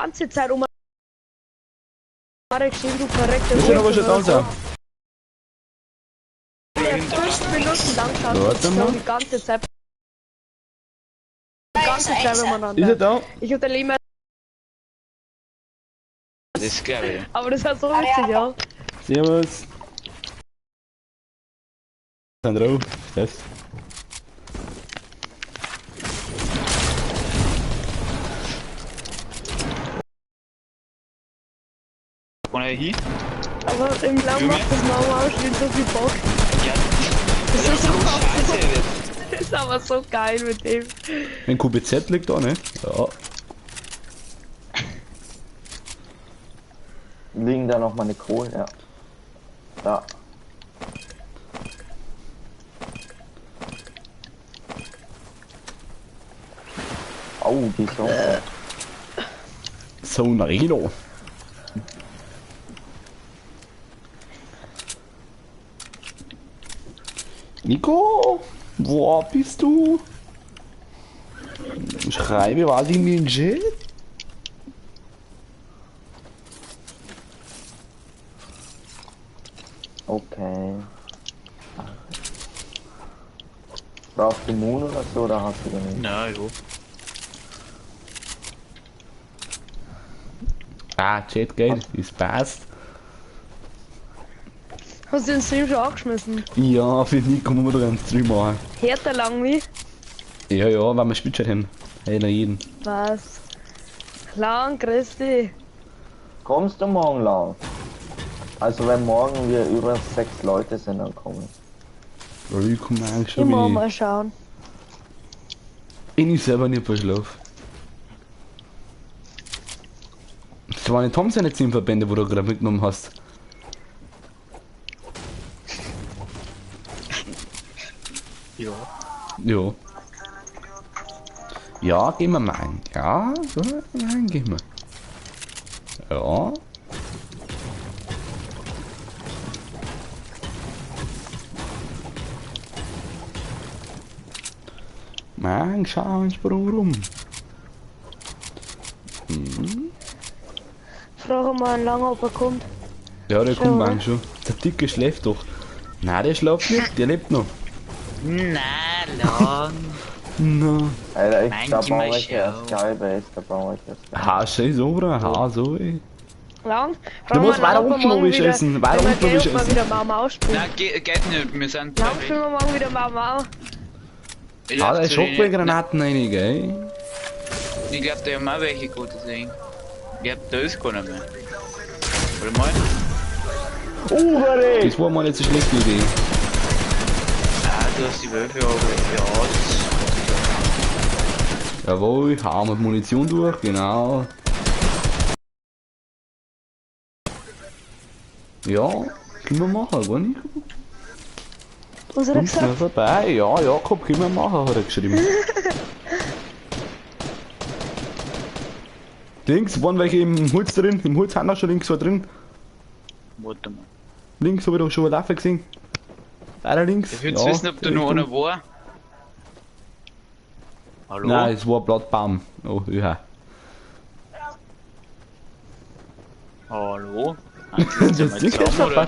ganze Zeit um geschrieben, du verreckter Wir sind aber schon da, so. 5 Minuten lang schaut Warte mal. die ganze Zeit. Die ganze Zeit umeinander. Ist er da? Ich hab den Leben. Das glaube ich. Aber das war so witzig, ja. Servus. Sind drauf. Das. Kann er hin? Aber im Lang macht das Mama auch schon so viel Bock. Ja. Das ist so Scheiße, Das ist aber so geil mit dem. Ein QBZ liegt da, ne? Ja. Liegen da noch meine Kohlen, ja. Da. Au, die Sonne. So ein Reno. Nico, wo bist du? Schreibe was in den Chat. Okay. Brauchst du Moon oder so, oder hast du den nicht? Na, ja. Ah, Chat geht, das passt. Hast du den Stream schon angeschmissen? Ja, für Nico muss man doch einen Stream machen. Härter lang wie? Ja, ja, weil wir Spielchat haben. Hey, na jeden. Was? Lang, Christi. Kommst du morgen lang? Also wenn morgen wir über 6 Leute sind, dann kommen. Ich komm eigentlich schon Ich muss bin mal schauen. ich. Ich selber nicht verschlafen. Das waren nicht Tom seine 10 Verbände, wo du gerade mitgenommen hast. Ja. Ja. Ja, gehen wir mal ein. Ja, so, nein, gehen wir. Ja. Mann, schau, ein Sprung rum. Hm. Frage mal lang, ob er kommt. Ja, der kommt Schau, morgen schon. Der Dicke schläft doch. Nein, der schläft nicht, der lebt noch. Na, lang. Na. Alter, ich, Mein da baue ich Gimmer erst Skybase, da baue ich erst Skybase. Ha, scheiß Obra, ha, so, ey. Lang? Du musst weiter unten oben schießen, weiter unten oben Ob wir schießen. wieder Mau Mau spielen. Nein, geht nicht, wir sind Lang spielen wir morgen wieder Mau Mau. Ich Ah, glaub, da ist zu den- Schockgranaten rein, gell? Ich glaub, da haben auch welche gut, deswegen. Ich glaub, da ist keiner mehr. Warte mal. Das war mal nicht so schlechte Idee. Ah, du hast die Wölfe, aber ja, das. Jawohl, hauen wir die Munition durch, genau. Ja, können wir machen, war nicht? Was hat er Kommst du gesagt? vorbei? Ja, Jakob, können wir machen, hat er geschrieben. Links waren welche im Holz drin, im Holz haben auch schon links war drin. Warte mal. Links habe ich doch schon eine Waffe gesehen. Weiter links. Ich würde wissen, ob da noch einer war. Hallo? Nein, es war Blattbaum. Oh, ja. Hallo? Das Ding ist vorbei.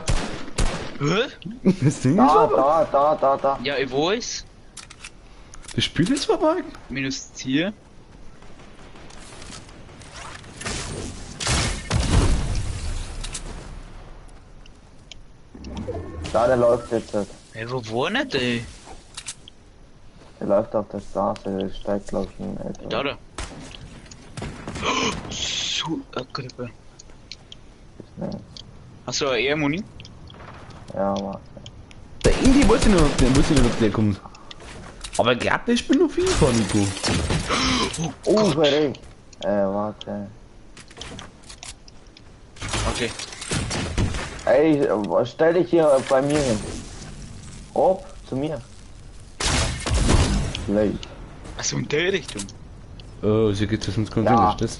Hä? Das Ding ist Da, vorbei. da, da, da, da. Ja, ich weiß. Das Spiel ist vorbei. Minus 4. Da, der läuft jetzt. Ey, wo war nicht, ey? Der läuft auf der Straße, der steigt glaube ich in den LKW. Da, da. So, Grippe. Hast du eine Air-Muni? Ja, warte. Der Indy weiß ich nicht, ob der, weiß ich nicht, ob der kommt. Aber ich glaub, der spielt noch FIFA, Nico. Oh, verrückt. Warte. Okay. Ey, stell dich hier bei mir hin. Hopp, zu mir. Gleich. Achso, in der Richtung. Oh, sie geht sonst kein Ja. Sinn, das.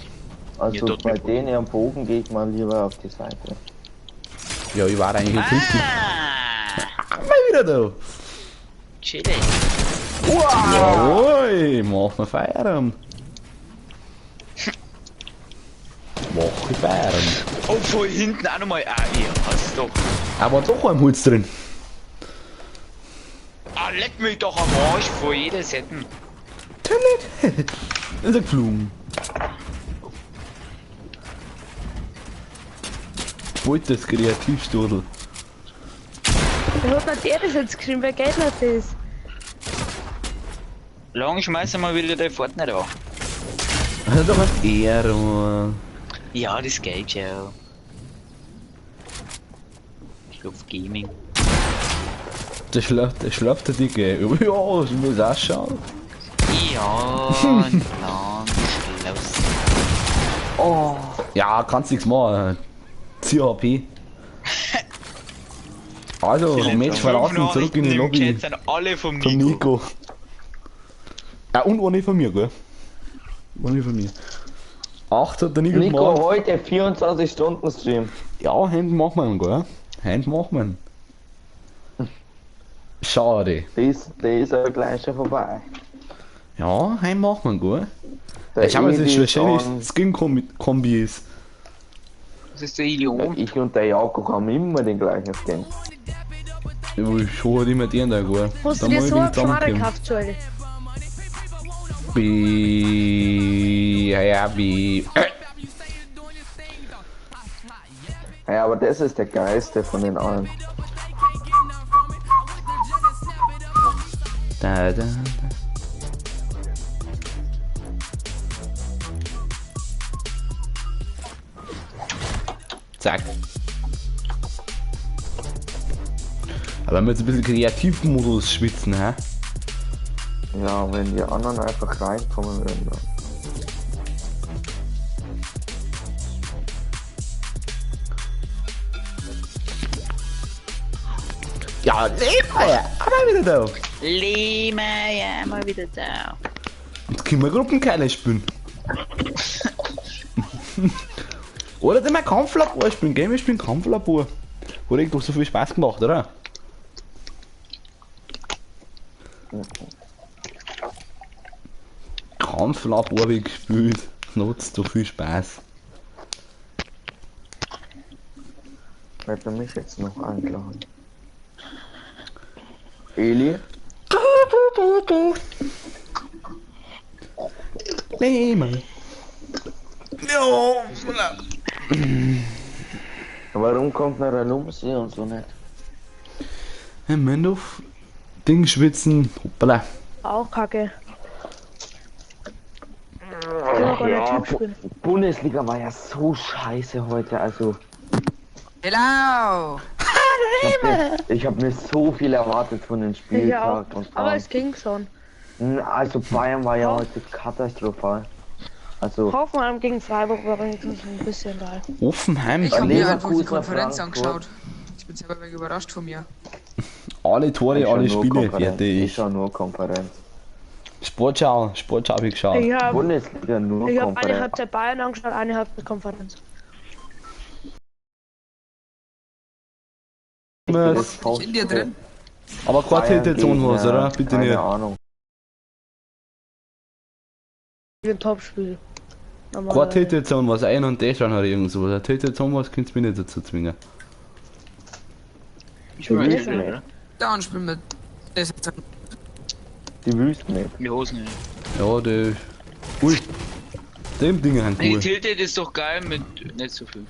Also Ja, dort bei mit- denen am Bogen gehe ich mal lieber auf die Seite. Ja, ich war eigentlich jetzt richtig. Ah, Mal wieder da. chillig. Jawohl, mach mal Feierabend. Schwache Bären. Oh, voll hinten auch nochmal. Ah, ihr hast doch. Aber doch ein Holz drin. Ah, leck mich doch am Arsch vor jeder Setten. Ist er geflogen. Wollt das Kreativstudel. Wer hat denn der das jetzt geschrieben? Wer geht denn das? Lang schmeiß mal wieder dein Fortnite an. Das ist doch was Ehre, Mann. Ja, das geht ja. Ich auf Gaming. Der schlaft der Dicke. Ja, ich muss auch schauen. Ja, lang, los. Oh, Ja, kannst nichts machen. CHP. Also, Match verlassen, zurück in die Lobby. Chat sind alle vom Vom Nico. Nico. Ja, und ohne von mir, gell? Ohne von mir. 8 hat der Nico, Nico, gemacht. heute 24 Stunden Stream. Ja, Hand machen wir, gell? Hand machen wir. Schade. Der ist aber gleich schon vorbei. Ja, Hand machen wir, gell? Der Ich habe Edi jetzt ist wahrscheinlich on. Skin-Kombi ist. Das ist der Ilion. Ich und der Jakob haben immer den gleichen Skin. Ich hole halt immer den da, gell? Hast Da du dir muss ich so den eine Schmarre zusammenkommen. gekauft, Joel? B. Ja, B. Ja, aber das ist der geilste von den allen. Da, da, da. Zack. Aber wenn wir jetzt ein bisschen Kreativmodus schwitzen, hä? Ja, wenn die anderen einfach reinkommen würden. Dann. Ja, Lehmeier! Aber wieder da! Lehmeier, mal wieder da. Jetzt können wir Gruppenkeile spielen. Oder den mal Kampflabor spielen, gell? Wir spielen Kampflabor. Hat doch so viel Spaß gemacht, oder? Kampflabor hab ich gespielt. Nutzt so viel Spaß. Wer hat mich jetzt noch eingeladen? Eli? Lehmann. Ja, Warum kommt noch der Lumsi und so nicht? Herr Mendorf, Ding schwitzen. Hoppala. Auch kacke. Ich will auch gar nicht Typ spielen. Bundesliga war ja so scheiße heute, also Hello! ich hab mir so viel erwartet von dem Ich auch. Spieltag und Aber dann. es ging schon. Also Bayern war ja heute katastrophal. Also Hoffenheim gegen Freiburg war wenigstens ein bisschen geil. Hoffenheim. Ich habe mir einfach die Leverkusen, Konferenz Frankfurt. angeschaut. Ich bin selber ein wenig überrascht von mir. Alle Tore, ich schau alle nur Spiele. Konferenz. Ich Fertig. schau nur Konferenz. Sportschau, Sportschau hab ich geschaut. Ich habe Bundesliga nur ich hab eine Konferenz. Halbzeit Bayern angeschaut, eine Halbzeit Konferenz. Was? Ich in dir drin. Aber kein Bayern Tilted was, gegen, oder? Bitte keine nicht. Ahnung. Ein Topspiel. Kein Normalerweise. Tilted Zone was, ein und das oder irgend sowas. Ein Tilted Zone was könntest du mich nicht dazu zwingen. Ich will Die nicht, oder? Dann spielen wir das jetzt. Die Wüsten nicht. Die Hosen. Ja, die. Ui. Dem Ding sind Die cool. Tilted ist doch geil mit nicht so viel.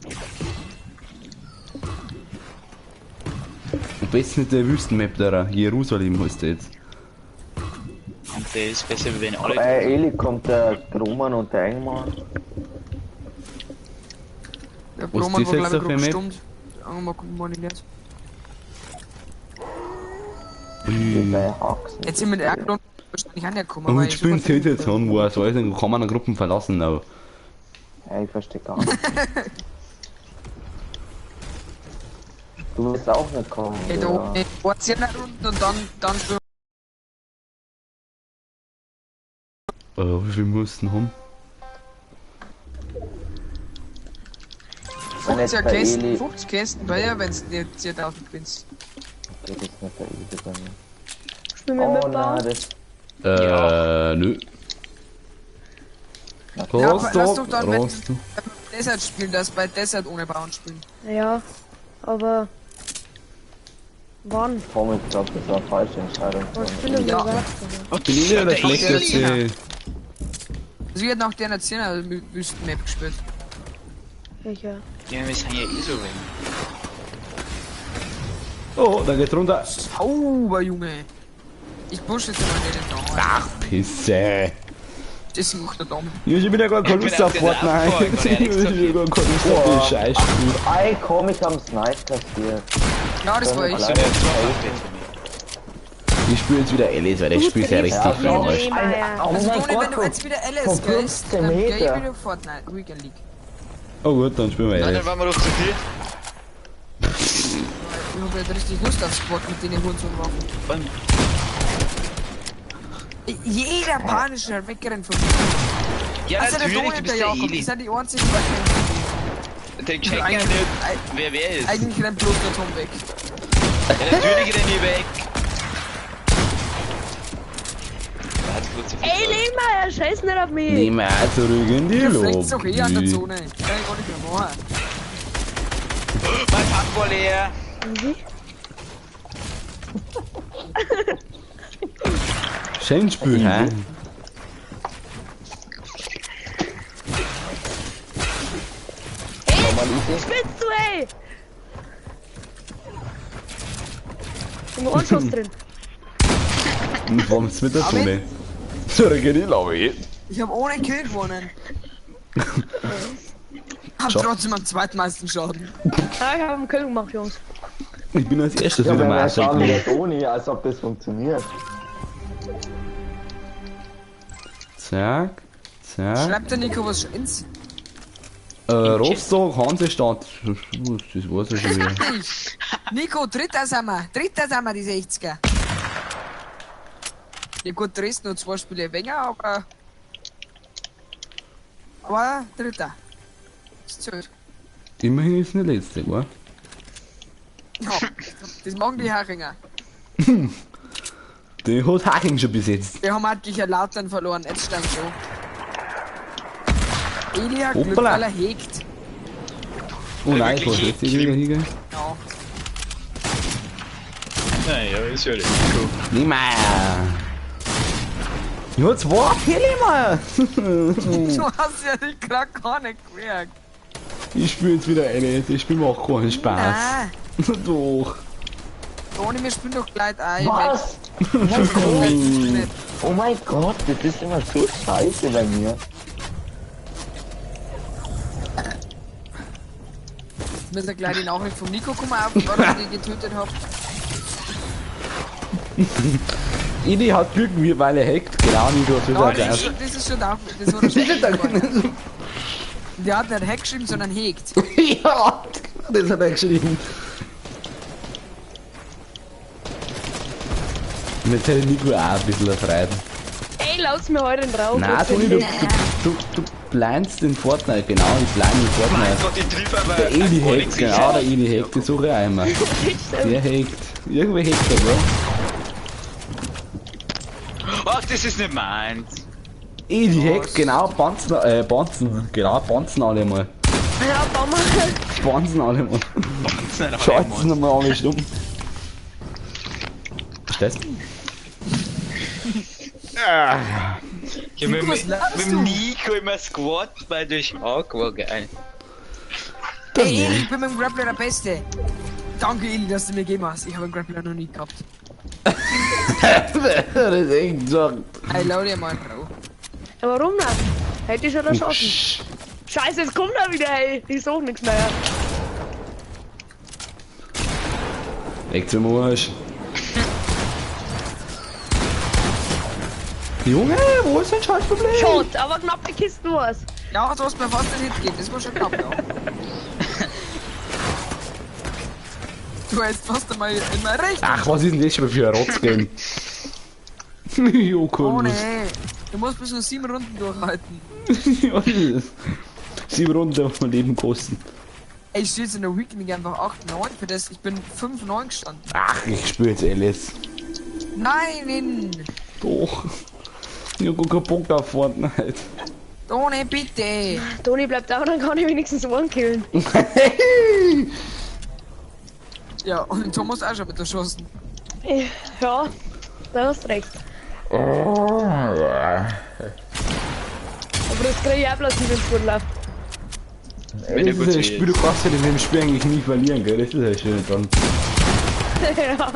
Am besten nicht der Wüstenmap da. Jerusalem heißt der jetzt. Und der ist besser, wenn alle. Eli kommt der Roman und der Engmann. Der Was Roman ist war das glaube jetzt ich da für gerade Map? gestummt. Der Angmar kommt morgen nicht. Ui. Bei Haxen. Jetzt sind wir mit Erklon wahrscheinlich auch nicht gekommen. Und weil ich spielen super viel- Tilted Zone Wars, weiß nicht, kann man eine Gruppen verlassen, aber. Ja, ich verstehe gar nicht. Du wirst auch nicht kommen. Ey, da oder? oben, vor 10 Runden und dann spielen Oh, wie viel mussten haben? Wenn wir jetzt 50 bei Kästen, Eli. 50 Kästen bei dir, wenn du nicht 10.000 gewinnst. Geht jetzt nicht bei Eli bei mir. Spielen wir Oh mit nein, Bau? das. Nö. Ja, aber lass doch Rostock, dann, wenn- Rostock. Wenn Desert spielen, dass bei Desert ohne Bauen spielen. Ja, aber. Wann? Komm, ich glaube, das war eine falsche Entscheidung. Was spielen wir Ja. überhaupt? Bin ich wieder der Der schlechteste. Also ich hätte nach der 10er Wüsten-Map gespielt. Welcher? Ja, wir sind ja eh so wenig. Oh, da geht's runter. Sauber, Junge. Ich push jetzt mal nicht den Daumen. Ach, Pisse. Das macht der Daumen. Ich hab schon wieder gar keine Ich bin Lust auf auf den Fortnite. Abfall, Ich hab schon wieder gar keine Lust auf das Scheißspiel. Ey, komm, ich hab's Snipe kassiert. Ja, das war ich. So, der hat zwei Updates für mich. Ich spiele jetzt wieder Alice, weil das Spiel ist ja richtig Ja, für den Arsch. Oh Also mein Toni, wenn Gott, du jetzt wieder LS von gehst, 15 dann geh ich Meter. wieder Fortnite, Weekend League. Oh gut, dann spielen wir Nein, dann Alice. waren wir doch zu viert. Ich hab jetzt richtig Lust auf Sport mit den Hurensohnwaffen. Und Jeder panische hat weggerannt von mir. ja, Also der natürlich, Toni du und bist der der Jakob, die Eli. sind die einzigen beiden. Der checkt ja nicht, wer ist. Eigentlich rennt bloß der Tom weg. Ja, natürlich renn ich weg. Der hat bloß zu viel Ey, Zeit. Lehmeier, scheiß nicht auf mich! Nehmen wir auch zurück in die Der fliegt doch eh an der Lobby. Zone. Kann ich gar nicht mehr machen. Mein Tank war leer. Easy. Schön Spiel, hä? Ey, spinnst du, ey! Ich hab einen Schuss drin. Und warum ist mit der Zone? Zurück in die Lobby. Ich hab ohne Kill gewonnen. Hab Schau. trotzdem am zweitmeisten Schaden. Ah, ich hab einen Kill gemacht, Jungs. Ich bin als erstes Ja, wieder wenn mal wir schauen gekommen. wieder Toni, als ob das funktioniert. Zack, zack. Schreibt der Nico was ins? Rostock, Hansestadt. Das war's ja schon wieder. Nico, dritter sind wir. Dritter sind wir, die 60er. Ja gut, Dresden nur zwei Spiele weniger, aber... Aber dritter. Das zählt. Immerhin ist nicht letzte, wa? Ja, das machen die Haringer. Den hat Haching schon besetzt. Wir haben halt gegen Lautern verloren, jetzt steigen so. Eli hat Glück, Hoppala. weil er hegt. Oh nein, ich Wirklich war jetzt wieder hingehen. Ja. Naja, ist ja richtig cool. Niemeyer! Ja, zwei Kilometer! Du hast ja die gerade gar nicht gemerkt. Ich spiele jetzt wieder eine, das Spiel macht keinen Spaß. Nein. Doch. Toni, wir spielen doch gleich ein. Was? Nicht. Oh mein Gott, das ist immer so scheiße bei mir. Mir ist ja gleich die Nachricht vom Nico gekommen, auf, warum ich die getötet hab. Idi hat Glück, weil er hackt. Genau, Nico, das ist Ja, auch das, gleich. ist schon, das ist schon da. Das hat er schon geschrieben. Der hat nicht Hack geschrieben, sondern hegt. Ja, das hat er geschrieben. Und jetzt hätte Nico auch ein bisschen erfreut. Ey, lass mir heute den Raum. Nein, Toni, du blindst in Fortnite, genau, ich blind in Mein Fortnite. Gott, ich triff aber. Der Eli gar hackt, nichts. genau, der Eli hackt, die suche ich auch immer. Der hackt. Irgendwer hackt da, Bro. Ach, das ist nicht meins. Eli hackt, genau, Bonzen, genau, Bonzen alle mal. Ja, Baumer. Bonzen alle mal. Bonzen alle Schaut mal. nochmal alle stumm. Verstehst du? Ja, mit, Nico, was laberst mit du? dem Nico immer Squad bei durch Arg war geil. Ey, Eli, ich bin mit dem Grappler der Beste. Danke, Eli, dass du mir gegeben hast. Ich habe einen Grappler noch nie gehabt. Das ist echt so. Ey, lau dir mal, Bro. Ja, warum nicht? Hätte ich schon erschossen. Scheiße, jetzt kommt er wieder, ey. Ich such nichts mehr. Weg zum Arsch. Junge, wo ist dein Scheißproblem? Shot, aber knappe Kisten war's. Ja, du hast mir fast den Hit gegeben. Das war schon knapp, ja. Du hast fast einmal in meine Richtung. Ach, was ist denn das schon für ein Rotzgame? Jo, Oh cool. nee. Du musst bis nur 7 Runden durchhalten. 7 Runden auf mein Leben kosten. Ey, ich stehe jetzt in der Weekend League einfach 8-9 für das. Ich bin 5-9 gestanden. Ach, ich spüre jetzt alles. Nein! Doch. Ich hab gar keinen Bock auf Fortnite. Toni, bitte. Toni bleibt da, dann kann ich wenigstens einen killen. Ja, und Thomas auch schon mit erschossen. Ja, da hast du recht. Aber das krieg ich auch bloß nicht, wenn's gut läuft. Das ist ein Spiel, du kannst ja in dem Spiel eigentlich nie verlieren, gell? Das ist ja schön dran. Ja.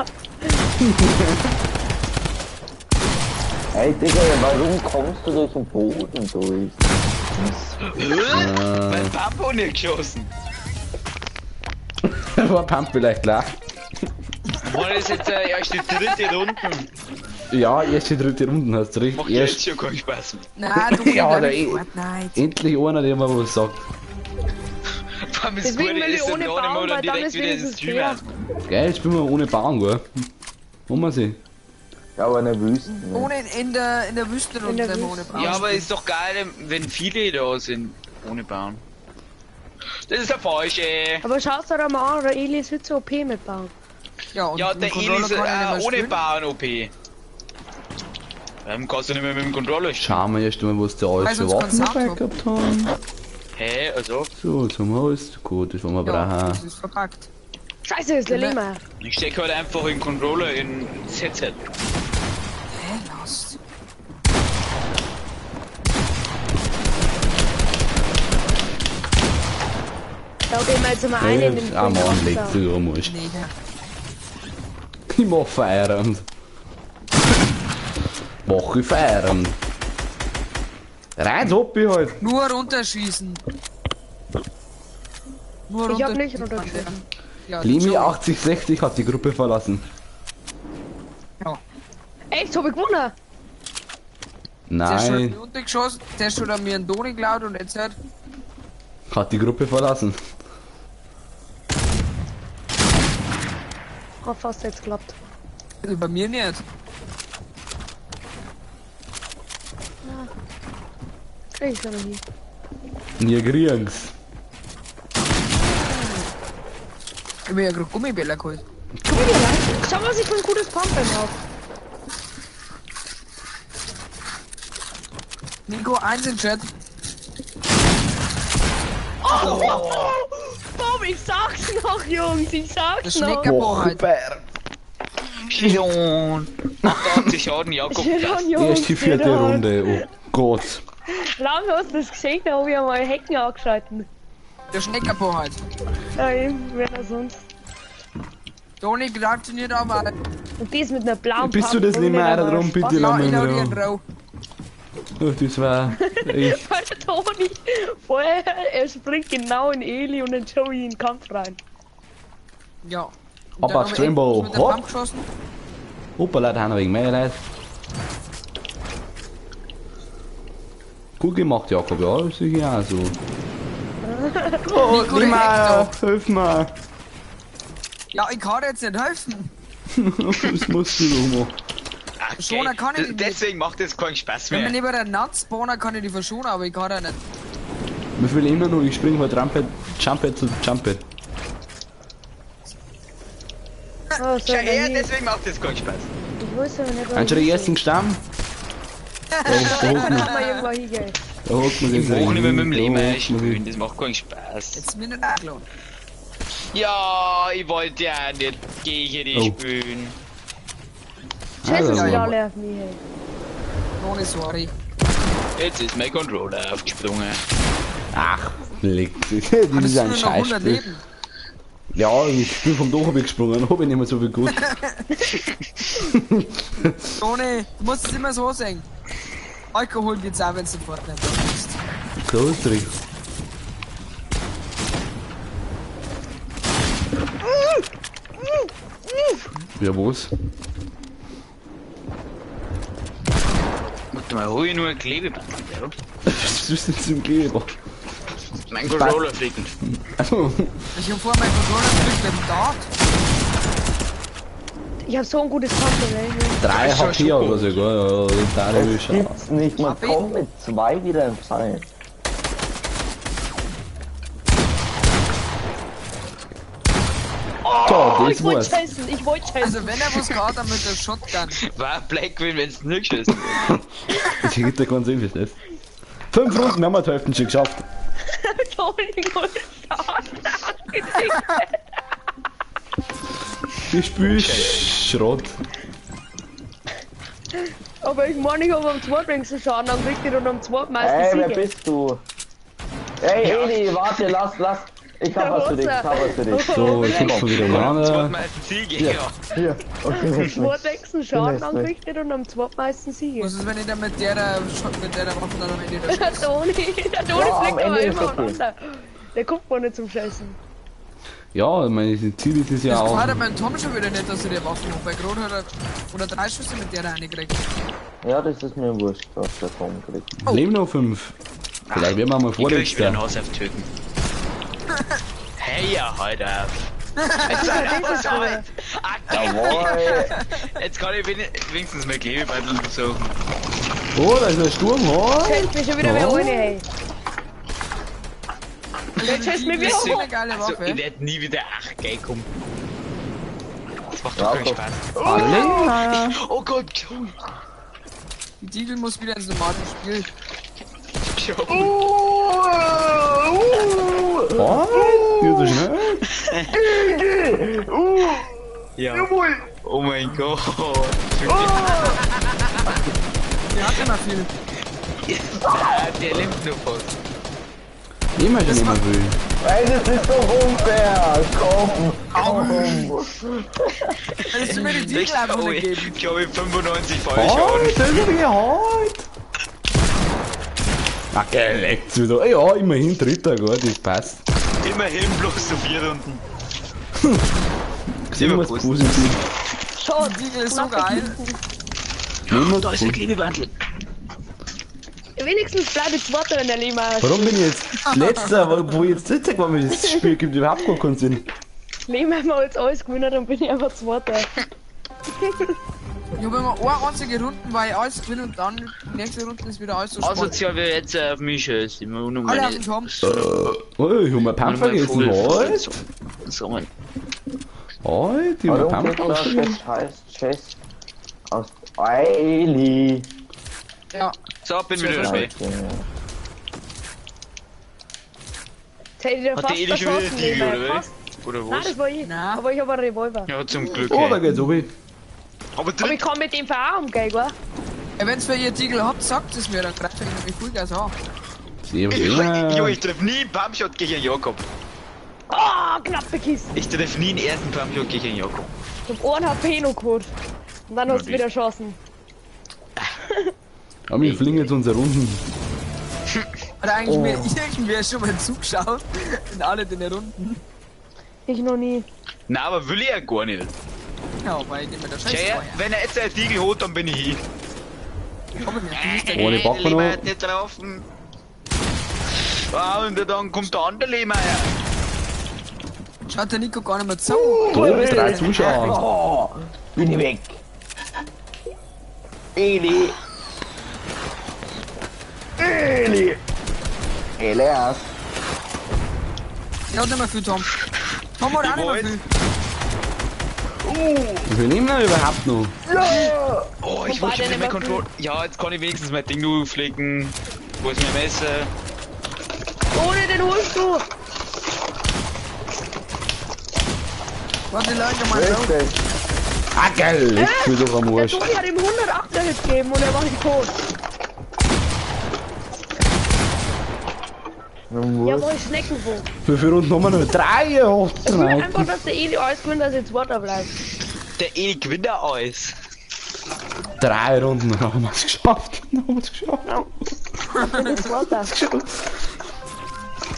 Hey Digga, warum kommst du durch den Boden durch? Mein Pampo nicht geschossen. War Pump vielleicht klar. Mann, das ist jetzt erst die dritte Runde. Ja, erst die dritte Runde, hast du recht. Macht Erst jetzt schon keinen Spaß mehr. Nein, du Ja, bleib der in eh- Fortnite. endlich einer, der mal was sagt. Vor allem das Deswegen Gute will ich ist, dann ohne noch nicht Baum, mal weil dann dann direkt ist wieder ins wenigstens Stream. fair. Geil, jetzt spielen wir ohne Baum, gell? Machen wir sie. Ja, aber in der Wüste. Ne? Ohne in der Wüste In und der ohne Wüste. Baum. Ja, aber ist doch geil, wenn viele da sind. Ohne Baum. Das ist der falsche. Aber schau's dir doch mal an, der Eli ist viel zu OP mit Baum. Ja, und Ja, mit der dem Eli Controller ist kann ich nicht mehr ohne spielen. Bauen OP. Warum kannst du nicht mehr mit dem Controller spielen? Schauen wir erst mal, was der alles Weil für sonst Waffen keinen dabei Sound gehabt haben. Hä, also? So, jetzt haben wir alles. Gut, das wollen wir Ja, brauchen. das ist verpackt. Scheiße, ist der Lehmer. Ich stecke halt einfach den Controller in ZZ. Hä, lass. Da gehen wir jetzt mal einen in den Ah, Mann, Leg leg du am Arsch. Nee, ja. Ich mach Feierabend. Mach ich Feierabend. Rein, hopp ich halt. Nur runterschießen. Nur Ich hab runter- nicht runtergeschossen. Ja, Lemi schon. 8060 hat die Gruppe verlassen. Ja. Echt, hab ich gewonnen? Der hat Nein, mich runtergeschossen, der hat schon an mir einen Toni geklaut und jetzt halt. hat die Gruppe verlassen. Hat fast jetzt geklappt. Also bei mir nicht. Krieg ich aber nie. Wir kriegen's. Ich hab mir ja gerade Gummibälle geholt. Gummibärle? Schau, was ich für ein gutes Pumpen hab. Nico, eins in Chat. Oh! Bob, ich sag's noch, Jungs, ich sag's Das noch. Schnecker- Mach ich Feierabend. Schon. 88 Schaden, Jakob. Schön, Jungs, Erst die vierte schön. Runde, oh Gott. Lauf, hast du das gesehen? Da hab ich einmal Hecken angeschalten. Der Schneckerpo halt. Ja, eben, wer da sonst. Toni greift sie nicht aber. Und das mit einer blauen Bist du das Pump, nicht mehr ohne drum, bitte Ja, lass ich mich hau in dir einen Ruhe. Rau. Oh, das war ich. Weil der Toni vorher, er springt genau in Eli und in Joey in den Kampf rein. Ja. Und Ab dann aufs hab ich Rainbow. mit der Hopp. Pump geschossen. Hoppala, da haben wir wegen mehr Leute. Gut gemacht, Jakob, ja, ist sicher auch so. Oh, Nico, der Lima, hackt hilf mir. Ja, ich kann dir jetzt nicht helfen. Das musst du doch machen. Ach, Schoner kann ich nicht. Deswegen macht das keinen Spaß Wenn mehr. mir lieber der Nut spawner, kann ich die verschonen, aber ich kann da nicht. Mir fehlt immer noch, ich spring von Trumpet, Jumpet zu Jumpet. Oh, so Schau her, nie. deswegen macht das keinen Spaß. Ich wusste aber nicht, Anstatt die ersten Stamm. Da hockt man, Mach mal irgendwo hingehen. da hockt man Ich sich brauche nicht mehr mit dem Leben Da hockt man sich. spielen, das macht keinen Spaß. Jetzt mir nicht angeklaut. Ja, ich wollte ja nicht gegen dich Oh. spielen. Scheiße, Also, sind alle auf mich, ey. Toni, sorry. Jetzt ist mein Controller aufgesprungen. Ach, leck. Das ist Hattest du ein nur noch 100 Scheißspiel. Leben? Ja, ich bin vom Dach hab ich gesprungen, hab ich nicht mehr so viel gut. Toni, du musst es immer so sehen. Alkohol geht's auch, wenn du in Fortnite bist. So ist richtig. Ja, was? Warte mal, hol ich nur ein Klebeband, ja? Was ist denn zum Kleber? Mein Controller fliegt. Also, Ich hab vorher meinen Controller gekriegt mit dem Dart. Ich hab so ein gutes Pumpen, ey. 3 HP oder so, gell? Ja, da Es ist schon. gibt's nicht, man Hab ich- kommt mit 2 wieder im Fall. So, Oh, das ich wollte war's. scheißen, ich wollte scheißen. Also wenn er was gehabt hat mit der Shotgun. War Black Queen, wenn's nicht geschossen wird. Das geht ja ganz einfach, das. 5 Runden haben wir die Hälfte schon geschafft. Toni holt Schaden angekriegt. Das Spiel ist Schrott. Aber ich meine, ich habe am zweitwenigsten Schaden angekriegt und am zweitmeisten Ey, wer Siege. bist du? Ey, Eli, warte, lass. Ich hab was für dich, ich hab was für dich. So, ich hupfe wieder umeinander. Zweitmeisten Siege, ja. Hier, okay, jetzt nicht. Zweitwenigsten Schaden Hier ist nicht. angerichtet und am zweitmeisten Siege. Was ist, wenn ich dann mit der Waffe dann am Ende da Der Toni Ja, am fliegt aber Ende ist immer okay. umeinander. Der guckt mal nicht zum Scheißen. Ja, ich meine, das Ziel ist es ja Das auch. gefällt aber meinem Tom schon wieder nicht, dass er die Waffe hat, weil gerade hat er oder 3 Schüsse mit der reingekriegt. Ja, das ist mir wurscht, was der Tom kriegt. Leben noch 5. Vielleicht werden wir mal Ich krieg wieder Vorletzter. einen Haus auf töten. Hey, ja, halt auf. Jetzt, halt. Jawohl! Jetzt kann ich wenigstens mein Klebebeutel besuchen. Oh, da ist ein Sturm, oh. Scheißt mich schon wieder wer Oh. eine, hey. Jetzt scheißt mich Das wieder ist so hoch. eine geile Also, Waffe. ich werde nie wieder 8 G kommen. Das macht doch keinen Jakob. Spaß. Alle. Oh Gott, Die Deagle muss wieder ins normale Spiel. Oh, ja, so schnell. Ja. Oh mein Gott. Der hat immer viel. Der lebt nur fast. Immer schon immer viel. Ey, das ist doch unfair! Komm! Komm! Hättest du mir die Deagle einfach Oh, nicht ich gegeben. glaube 95 Oh, Fallschaden. das ist ja halt. Ach, geleckt's wieder. Ja, immerhin dritter, gut, das passt. Immerhin bloß so 4 Runden. Sehen wir es positiv. Die Deagle ist so geil. Nehmen wir's Da ist ein positiv. Klebebandel. Wenigstens bleibe ich Zweiter in der Lima. Warum bin ich jetzt letzter, wo ich jetzt dritter geworden bin? Das Spiel gibt überhaupt gar keinen Sinn. Lehmann haben jetzt alles gewonnen, dann bin ich einfach Zweiter. Ich habe immer eine einzige Runde, weil ich alles gewinne und dann die nächste Runde ist wieder alles so spannend. Asozial wäre jetzt auf mich scheiße. Immer nur Alle auf meine. den Tom. Oh, ich hab mir Pump vergessen. Halt! So, Mann. Halt, ich hab mir Warum Pump kriegst du das vergessen. scheiß Chest aus Eli? Ja. So, bin wieder dabei. Jetzt hätte ich dir Hat fast der Eli schon wieder erschossen, die Deagle, Lehmann. oder Fast. Oder Nein, was? das war ich. Nein. Aber ich habe einen Revolver. Ja, zum Glück. Oh, da ey. geht's obi. Aber Aber ich dritt. kann mit dem VR umgehen, gell? Ey, wenn's für ihr Deagle habt, sagt es mir, dann greift ich nämlich Vollgas an. Servus, Jo, ich treff nie einen Pumpshot gegen Jakob. Ah, knappe Kiste. Ich treff nie einen ersten Pumpshot gegen Jakob. Ich hab einen HP noch geholt. Und dann hast du wieder Chancen. Ja, wir fliegen jetzt unsere Runden. Hat eigentlich mir irgendwer schon mal zugeschaut? In alle den Runden. Ich noch nie. Na, aber will ich ja gar nicht. Ja, weil ich immer der Scheiß Schau her, vorher. wenn er jetzt einen Deagle holt, dann bin ich hin. Komm ich mir, du bist der Oh, die packen wir Lehmann noch. hat nicht getroffen. Ah, und dann kommt der andere Lehmann her. Schaut der Nico gar nicht mehr zu. Da, 3 Zuschauer. Oh, bin ich weg. Eli. Eli. Elias. Der hat nicht mehr viel, Tom. Tom hat auch nicht mehr viel. Wie viel nehmen wir überhaupt noch? Oh, ich Wobei wollte der schon nicht mein mehr Control. Ja, jetzt kann ich wenigstens mein Ding nur flicken. Wo ist mein Messer? Ohne den holst du! Warte, Leute, mal so. Richtig. Ah, geil, leckt's mir doch am Der Arsch. Toni hat ihm 108er Hit gegeben und er war nicht tot. Nun Ja, wurscht. wo ist Schneckenvogt? Wie viele Runden haben wir noch? 3, ja, Ich will einfach, dass der Eli alles gewinnt, dass ich Zweiter bleibe. Der Eli gewinnt auch alles. 3 Runden, dann haben wir es geschafft. Dann haben wir es geschafft. Ich bin Zweiter.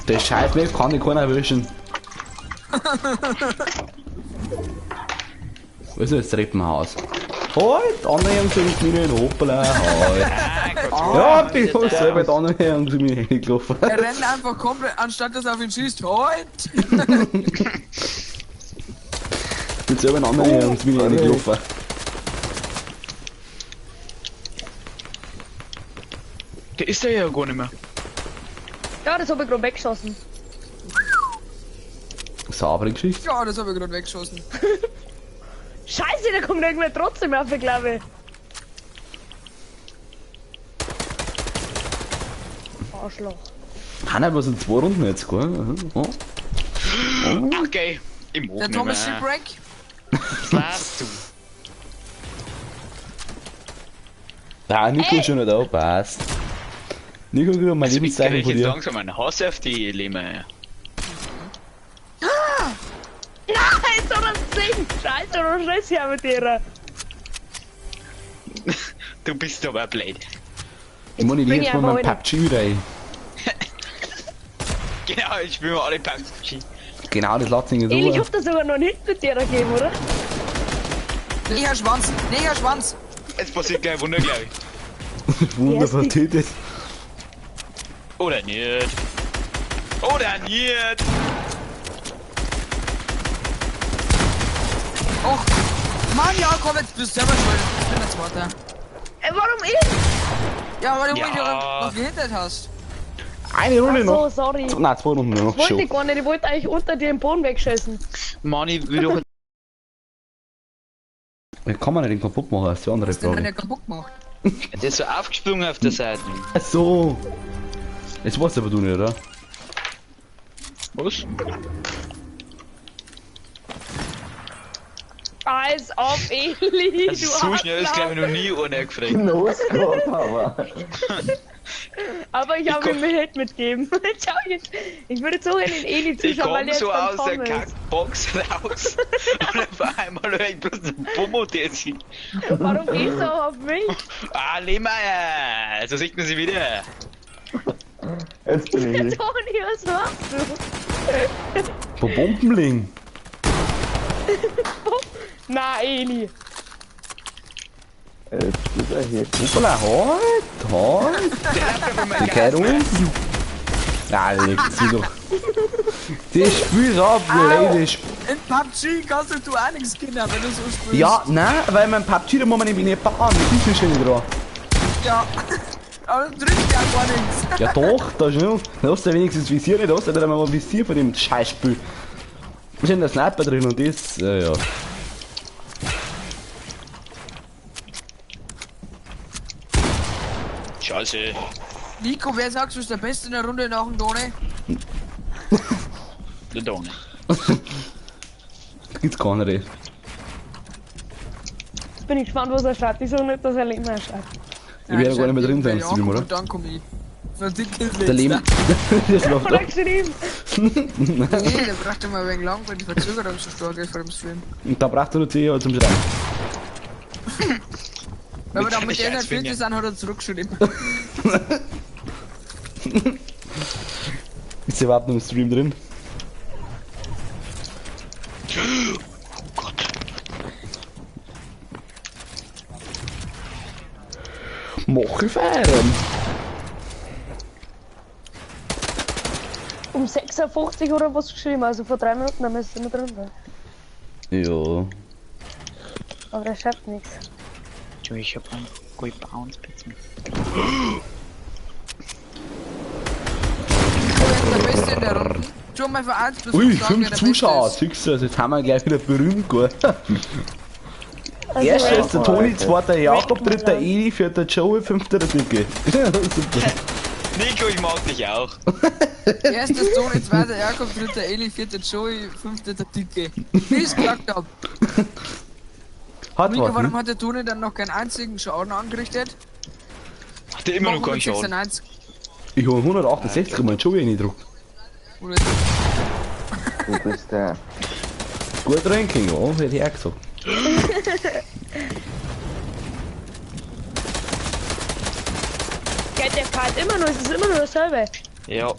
Der scheiß Map kann ich keiner erwischen. Wo ist denn das Treppenhaus? Halt, andere haben sie mich nicht, hoppala, halt. Ja, die haben selber die anderen haben sie mich reingelaufen. Er rennt einfach komplett, anstatt dass er auf ihn schießt. Halt! Mit selber einen anderen haben sie mich reingelaufen. Der ist ja gar nicht mehr. Ja, das habe ich gerade weggeschossen. Saubere Geschichte. Ja, das habe ich gerade weggeschossen. Scheiße, da kommt irgendwer trotzdem auf, glaube ich. Arschloch. Hanna, was sind 2 Runden jetzt, gell? Mhm. Oh. Okay, ich mach Der nicht Thomas mehr. Shipwreck. Was warst du? Ah, Nico ist schon nicht da, passt. Nico, gib mir mein Also, ich Lebenszeichen krieg von jetzt dir. langsam einen Hass auf die Lehme. Nein, so das Ding! Scheiße, du Stress hier mit dir. Du bist aber blöd. Ich meine, ich bring leg jetzt ich mal meinen einfach PUBG wieder ein. Genau, ich spiele mal alle PUBG. Genau, das lässt sich nicht Eli, ich so. hab da sogar noch einen Hit mit dir gegeben, oder? Negerschwanz, Negerschwanz. Jetzt passiert gleich ein Wunder, glaube ich. Wunderbar tötet. Oder nicht. Oder nicht. Och, Mann, ja, komm, jetzt bist du selber schuld. Ich bin der Zweite. Ey, warum ich? Ja, weil du Ja. mich noch gehindert hast. Eine Runde Ach so, noch. sorry. Nein, 2 Runden noch. Wollte Schon. ich gar nicht, ich wollte eigentlich unter dir den Boden wegschießen. Mann, ich will doch. Wie kann man den kaputt machen? Das ist die andere Hast du den Frage. nicht kaputt gemacht? Der ist so aufgesprungen auf der Seite. Ach so. Jetzt weißt du aber du nicht, oder? Was? Als ob, Eli, Also du so schnell ist, Arschloch. glaube ich, noch nie einer gefragt. Los, aber. Aber ich habe Ich ihm einen Hit mitgegeben. Schau jetzt. Ich würde so gerne den Eli Ich zuschauen, weil komm der so jetzt aus beim der Tom ist. Kackbox raus und auf einmal höre ich bloß einen Bumm und der ist. Warum gehst du auch auf mich? Ah, Lehmeier! So sieht man sie wieder. Jetzt bin ich. Toni, was machst du? Wo Bomben liegen. Na, Eli. Jetzt ist er hier. Hoppala, halt, halt. Der Die geht unten. Na, leckt sie doch. Das Spiel ist ab, blödes. In PUBG kannst du auch nichts, Kinder, wenn du so spielst. Ja, nein, weil mein PUBG, da muss man nämlich nicht bauen. Das ist schon nicht dran. Ja. Aber du drückst ja gar nichts. Ja doch, da ist schon. Da hast du wenigstens Visier nicht, da hast du nicht einmal ein Visier von dem Scheißspiel. Da ist ja der Sniper drin und das, ja. Scheiße. Nico, wer sagst du ist der Beste in der Runde nach dem Toni? Der Donne. Das gibt's gar nicht. Jetzt bin ich gespannt, was er schreibt. Ich sag nicht, dass er Lehmeier schreibt. Ich werde gar nicht mehr drin sein im Stream, oder? Und dann komm ich. Verdicke Der Leben. Das läuft Hat er ab. geschrieben? Nee, der braucht immer ein wenig lang, wenn die Verzögerung so stark ist vor dem Stream. Und da braucht er nur 10 Jahre zum Schreiben. Wenn wir dann mit seinen der Scheißfinger. Vierte sind, hat er zurückgeschrieben. Ist der überhaupt noch im Stream drin? Oh Gott. Mach ich feiern. Um 6.50 Uhr oder was geschrieben, also vor 3 Minuten, da müsste er noch drin sein. Ja. Aber der schreibt nichts. Du, ich hab einen Gold Bounce bitte. Wer ist der Beste in der Runde? Schon mal für 1 bis Ui, 5 sagen, 5 wer der Beste Zuschauer, ist. siehst du, also jetzt haben wir gleich wieder berühmt geworden. Also, Erster ist der Toni, zweiter Jakob, Rank dritter mal Eli, vierter Joey, fünfter der Dicke. Super. Nico, ich mag dich auch. Erster ist Toni, zweiter Jakob, dritter Eli, vierter Joey, fünfter der Dicke. Wie ich's gesagt hab. Hat Nico, was, warum ne? hat der Toni dann noch keinen einzigen Schaden angerichtet? Hat der immer noch keinen Schaden. 196 Ich hab 168 in meinen Joey reingedruckt. oder Du bist der. Gut Ranking, ja, hätte ich auch gesagt. Geht der kalt immer noch, es ist immer nur dasselbe. Ja.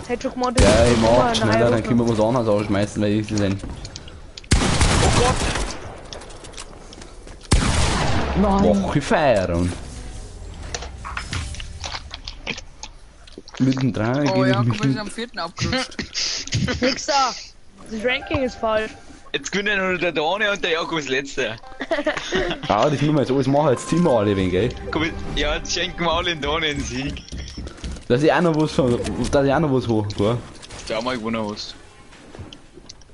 Hätte schon gemeint, Ja, das ich ist mach immer schneller, eine dann können wir was anderes ausschmeißen, weil ich sind. Oh Gott. Nein. Mach ich feiern. Mittendrin Oh geht Jakob ich ist mich am vierten abgerutscht. Nix da. Das Ranking ist falsch. Jetzt gewinnt nur der Dane und der Jakob ist letzter. Ah, das müssen wir jetzt alles machen, jetzt ziehen wir alle wenig, gell? Komm, ja, jetzt schenken wir alle den Dane einen Sieg. Dass ich auch noch was, dass ich auch noch was hole, gell? Schau mal, gewonnen hast.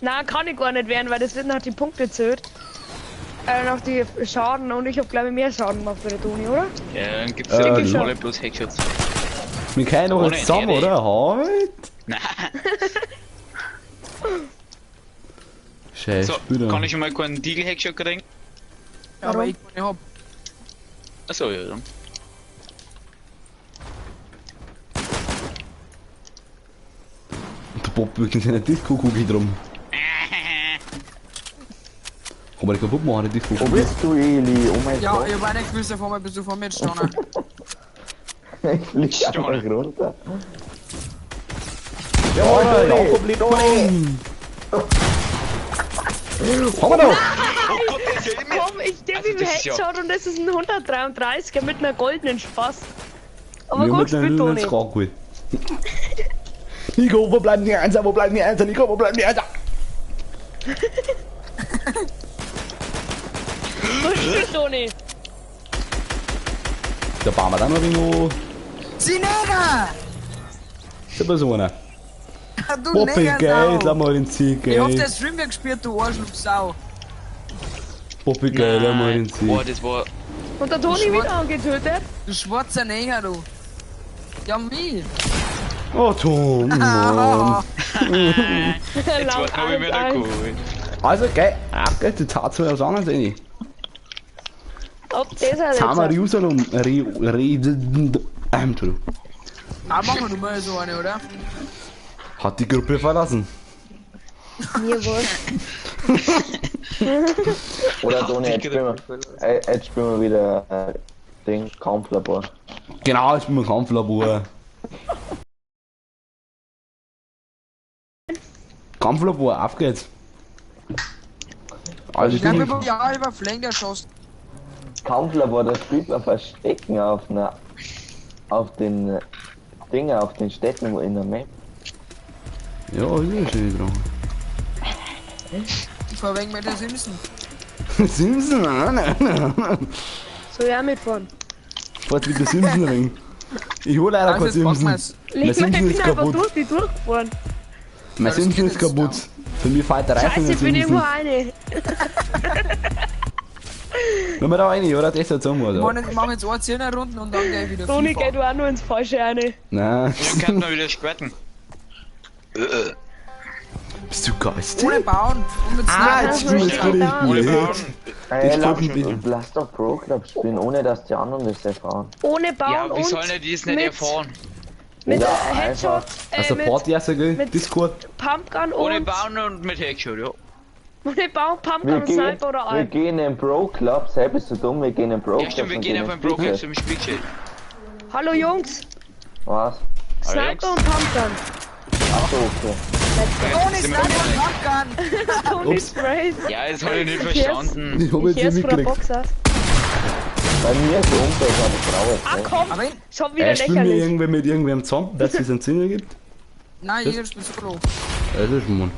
Nein, kann ich gar nicht werden, weil das wird nach die Punkte zählt. Noch die Schaden und ich hab glaube ich mehr Schaden gemacht bei der Toni, oder? Ja, dann gibt's ja schon. alle bloß Headshots. Wir können noch Ohne jetzt zusammen, Ehre. oder? Halt! Nein. Scheiß So, Spieler. kann ich schon mal keinen Deagle-Headshot kriegen? Ja, aber ich keine hab. Achso, ja dann. Der Bob wirklich in seiner Disco-Kugel drum. Kann man die kaputt machen, die Wo Disco-Kugel? bist du, Eli? Oh mein Ja, Gott. ich hab auch nicht gewusst, auf einmal bist du vor mir gestanden. Ich flieg einfach runter. Ja, Toni, Jakob lebt noch! Haben wir doch! Oh Gott, das ist ja immer. Komm, ich geb Also ihm das ist ja- Headshot und das ist ein 133er mit einer goldenen Spaß. Aber Wir gut haben gespielt, den Toni. geholt. Nico, wo bleiben die Einser? Wo bleiben die Einser? Nico, wo bleiben die Einser? Gut gespielt, Toni. Da bauen wir dann noch irgendwo. Sie Neger! Da war so einer. Du Poppy, Neger, geil, lass mal den Sieg, Ich hab ey. den Stream ja gespielt, du Arschloch-Sau. Poppy, geil, lass mal den Sieg. Boah, das war. Und der Toni wieder angetötet. Du schwarzer Neger, du. Ja, mich. Oh, Tom, Mann. Jetzt Laut war ich mir da 1-1. geholt. Also, geil, ach, geil, die Tat zwei aufs andere rein. Ob das ist Jetzt haben wir jetzt. raus und Entschuldigung. Ah, machen wir nur mal so eine, oder? Hat die Gruppe verlassen. Mir wurscht. Oder Toni, jetzt spielen wir, jetzt spielen wir wieder Ding, Kampflabor. Genau, ich bin im Kampflabor. Kampflabor, auf geht's. Also Ich glaube, ich bin, ja, über Flank erschossen. Kampflabor, da spielt man Verstecken auf einer, auf den Dinger, auf den Städten wo in der Map. ja, ist ja schön dran. Ich fahr wegen mit der Simpson. Simpson, nein, nein, nein. Soll ich auch mitfahren? Fahrt mit der Simpson ring. Ich hol leider Also kein jetzt packen Simpson. wir's. Mein Leg mal, ich Simpson bin ist einfach kaputt. durch die durchgefahren. Mein Ja, das Simpson geht ist jetzt kaputt. Für mich fährt der Reifen Scheiße, in ich bin Simpson. irgendwo eine. Wenn wir da rein, oder? Das ist jetzt auch mal Wir so. machen jetzt eine 10er Runden und dann geh ich wieder Toni, FIFA. geh du auch nur ins Falsche eine. Nein. Dann könnten wir wieder squatten. Bist du geistig? Ohne Bauen und mit Ah, Sniper. jetzt spielen wir Ohne jetzt Ohne richtig. Bauen. Ey, Das lass, kommt nicht. lass doch Pro Club spielen, ohne dass die anderen das erfahren. Ohne Bauen Ja, wie und sollen die das nicht mit, erfahren? mit Ja, Headshot, einfach. Also mit Party erst, gell? mit- Discord. Pumpgun Ohne und Bauen und mit Headshot, ja. ohne Bauen, Pumpgun Wir und gehen, Sniper oder wir allem. gehen in Pro Club, sei bist du dumm, wir gehen in Pro Ja, Club. stimmt, wir und gehen auf in ein Pro Club Spielchat. zum Spielchat. Hallo Jungs, Was? Sniper Jungs. und Pumpgun. Achso, okay. Toni, Sind wir Sniper und Pumpgun. Toni Ups. Sprays. Ja, das hab ich nicht verstanden. Ich hab Ich jetzt nicht hör's von der mitgekriegt. Box aus. Bei mir ist Umfeld, aber ich brauche Ah jetzt nicht. komm, Aber ich, schon wieder Spielen wir lächerlich. irgendwer mit irgendwem zusammen, dass es einen Sinn ergibt? nein, jeder spielt solo. Das ist schon.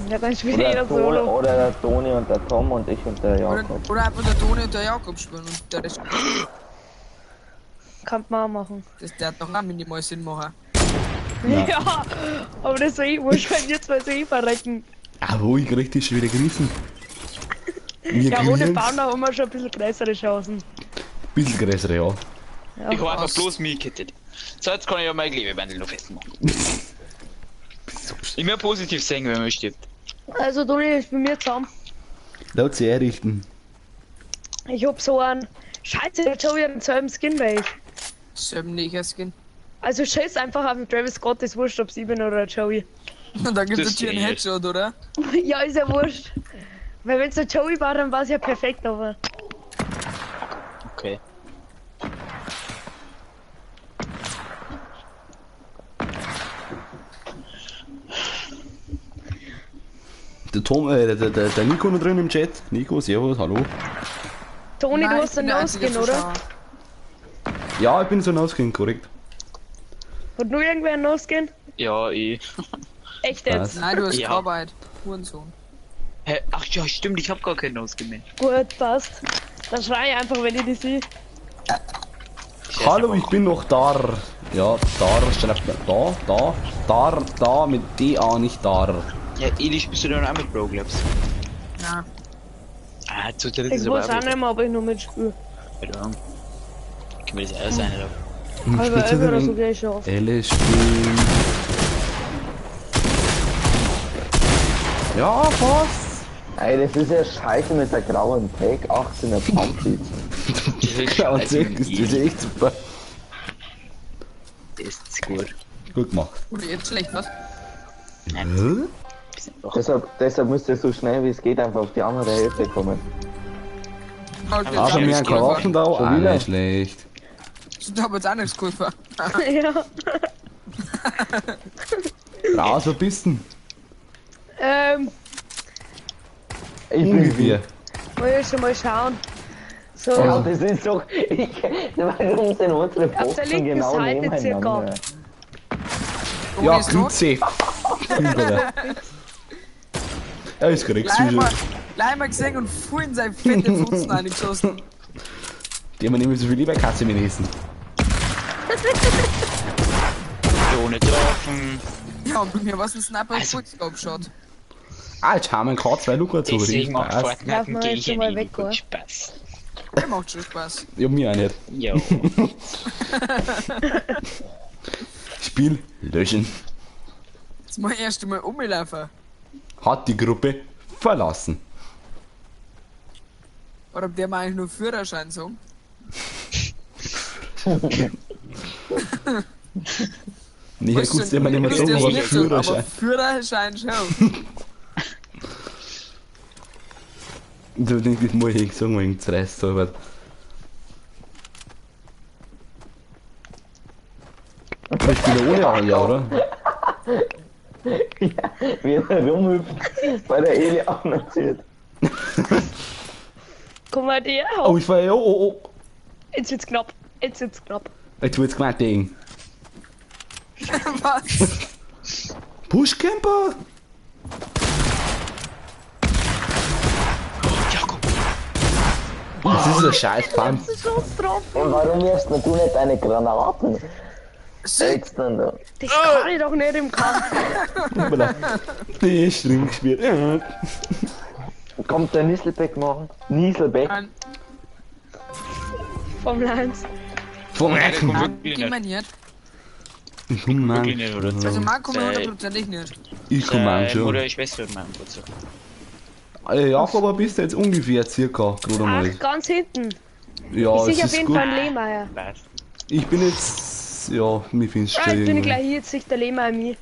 Ja, dann spielt Oder, jeder Toni, solo. oder der Toni und der Tom und ich und der Oder, Jakob. oder einfach der Toni und der Jakob spielen und der Rest, Kann man auch machen. das, der hat noch auch minimal Sinn machen. Ja, aber das ist eh wurscht, wenn wir zwei so eh verrecken. Ah, wo ich krieg die schon wieder gerissen. Wir Ja, ohne kriegen's. Bauen haben wir schon ein bisschen größere Chancen. Bisschen größere, ja. Ich hab einfach bloß mich gekittet. So, jetzt kann ich ja mein Klebebändel noch festmachen. Immer positiv sehen, wenn man stirbt. Also Toni ist bei mir zusammen. Laut sie einrichten. Ich hab so einen. Scheiße, der Joey hat denselben Skin wie ich. Selben Neger-Skin. Also scheiß einfach auf den Travis Scott, ist wurscht, ob ich bin oder Joey. Und dann gibt's Das natürlich einen geht. Headshot, oder? Ja, ist ja wurscht. Weil wenn's der Joey war, dann war's ja perfekt, aber. Okay. Der Tom, der Nico noch drin im Chat. Nico, servus, hallo. Toni, Nein, du ich hast bin einen der einzige No-Skin, oder? Zuschauer. Ja, ich bin so ein Skin, korrekt. Hat nur irgendwer einen No-Skin? Ja, ich. Echt jetzt? Was? Nein, du hast Ja. Arbeit. Hurensohn. Hä? Ach ja, stimmt, ich hab gar keinen Nose mehr. Gut, passt. Dann schrei ich einfach, wenn ich die sehe. Hallo, ich bin noch da. Ja, da schreibt man da, da, da, da mit D-A, nicht da. Ja, Elish, bist du dann auch mit Bro Clubs? Nein. Ah, Ah, zu dritt Ich ist aber weiß auch nicht mehr, ob ich noch mitspiele. Keine Ahnung. Können wir das auch sein, oder? Halb elf oder so gehe ich schon auf. Elle spielen. Ja, fast. Ey, das ist ja scheiße mit der grauen Tag 18er Pump. Das ist Ja, und scheiße mit das ist ihm. echt super. Das ist gut. Gut gemacht. Oder jetzt schlecht, was? Hä? Bisschen einfach. Deshalb müsst ihr so schnell wie es geht einfach auf die andere Hälfte kommen. Aber Aber wir haben keine Waffen da, auch wieder? nicht schlecht. Da hab jetzt auch nichts geholfen. Ja. Raus, wo bist du denn? Ich bin Ungefähr. Muss ich schon mal schauen. So, Ja, das ist doch. Warum sind unsere Auf der Boxen linken genau Seite circa. nebeneinander? Ja, ist tot. Grüße. Er ist korrekt, Gleich Süße. mal gesehen und voll in seine fette Futzen reingeschossen. Die haben nämlich so viel Leberkasse mit essen. Ohne getroffen. Ja, und bei mir war es ein Sniper Also- Fullscope-Shot. Ah, jetzt haben wir K2 Luca zu. Deswegen macht Spaß. Darf Fortnite man gehe jetzt ich schon ja mal nicht weg, gut oder? Spaß. Der macht schon Spaß. Ja, mir auch nicht. Jo. Spiel löschen. Jetzt mal erst einmal umlaufen. Hat die Gruppe verlassen. Oder ob der mal eigentlich nur Führerschein sagen? Nee, ja, gut, der man nicht mehr Müsst sagen, ihr was nicht sagen, aber Führerschein. Führerschein schon. Du denkst, das muss ich sagen, wegen Stress, aber. Ich spiele ohne Anja, oder? Wie er rumhüpft, bei der Eli auch noch zählt. Komm mal dir. Oh, ich war ja, oh, oh, oh. Jetzt wird's knapp. Jetzt wird's knapp. Jetzt wird's gemeint, Ding. Was? Buschcamper! Jakob. Das ist ein scheiß Pump. Schuss drauf. Und warum wirfst denn du nicht deine Granaten? Sick. Jetzt denn da. Das kann ich doch nicht im Kampf. Hoppala. Die ist schlimm gespielt. Ja. Kommt der Nisselbeck morgen? Nieselbeck? Nein, Vom Lines. Vom Nein, der Ecken. kommt wirklich geh mal nicht. nicht. Ich komm an. Wirklich nicht, oder? Also Marc kommt Äh, hundertprozentig nicht. Ich komm an schon. Mutter, Schwester und mein Bruder. Jakob, wo bist du jetzt ungefähr circa, gerade mal. Ach, ganz hinten. Ja, Ich es sehe auf ist jeden gut. Fall einen Lehmeier. Was? Ich bin jetzt, ja, mir findest Ah, schon jetzt bin ich irgendwie. gleich hier, jetzt sieht der Lehmeier mich.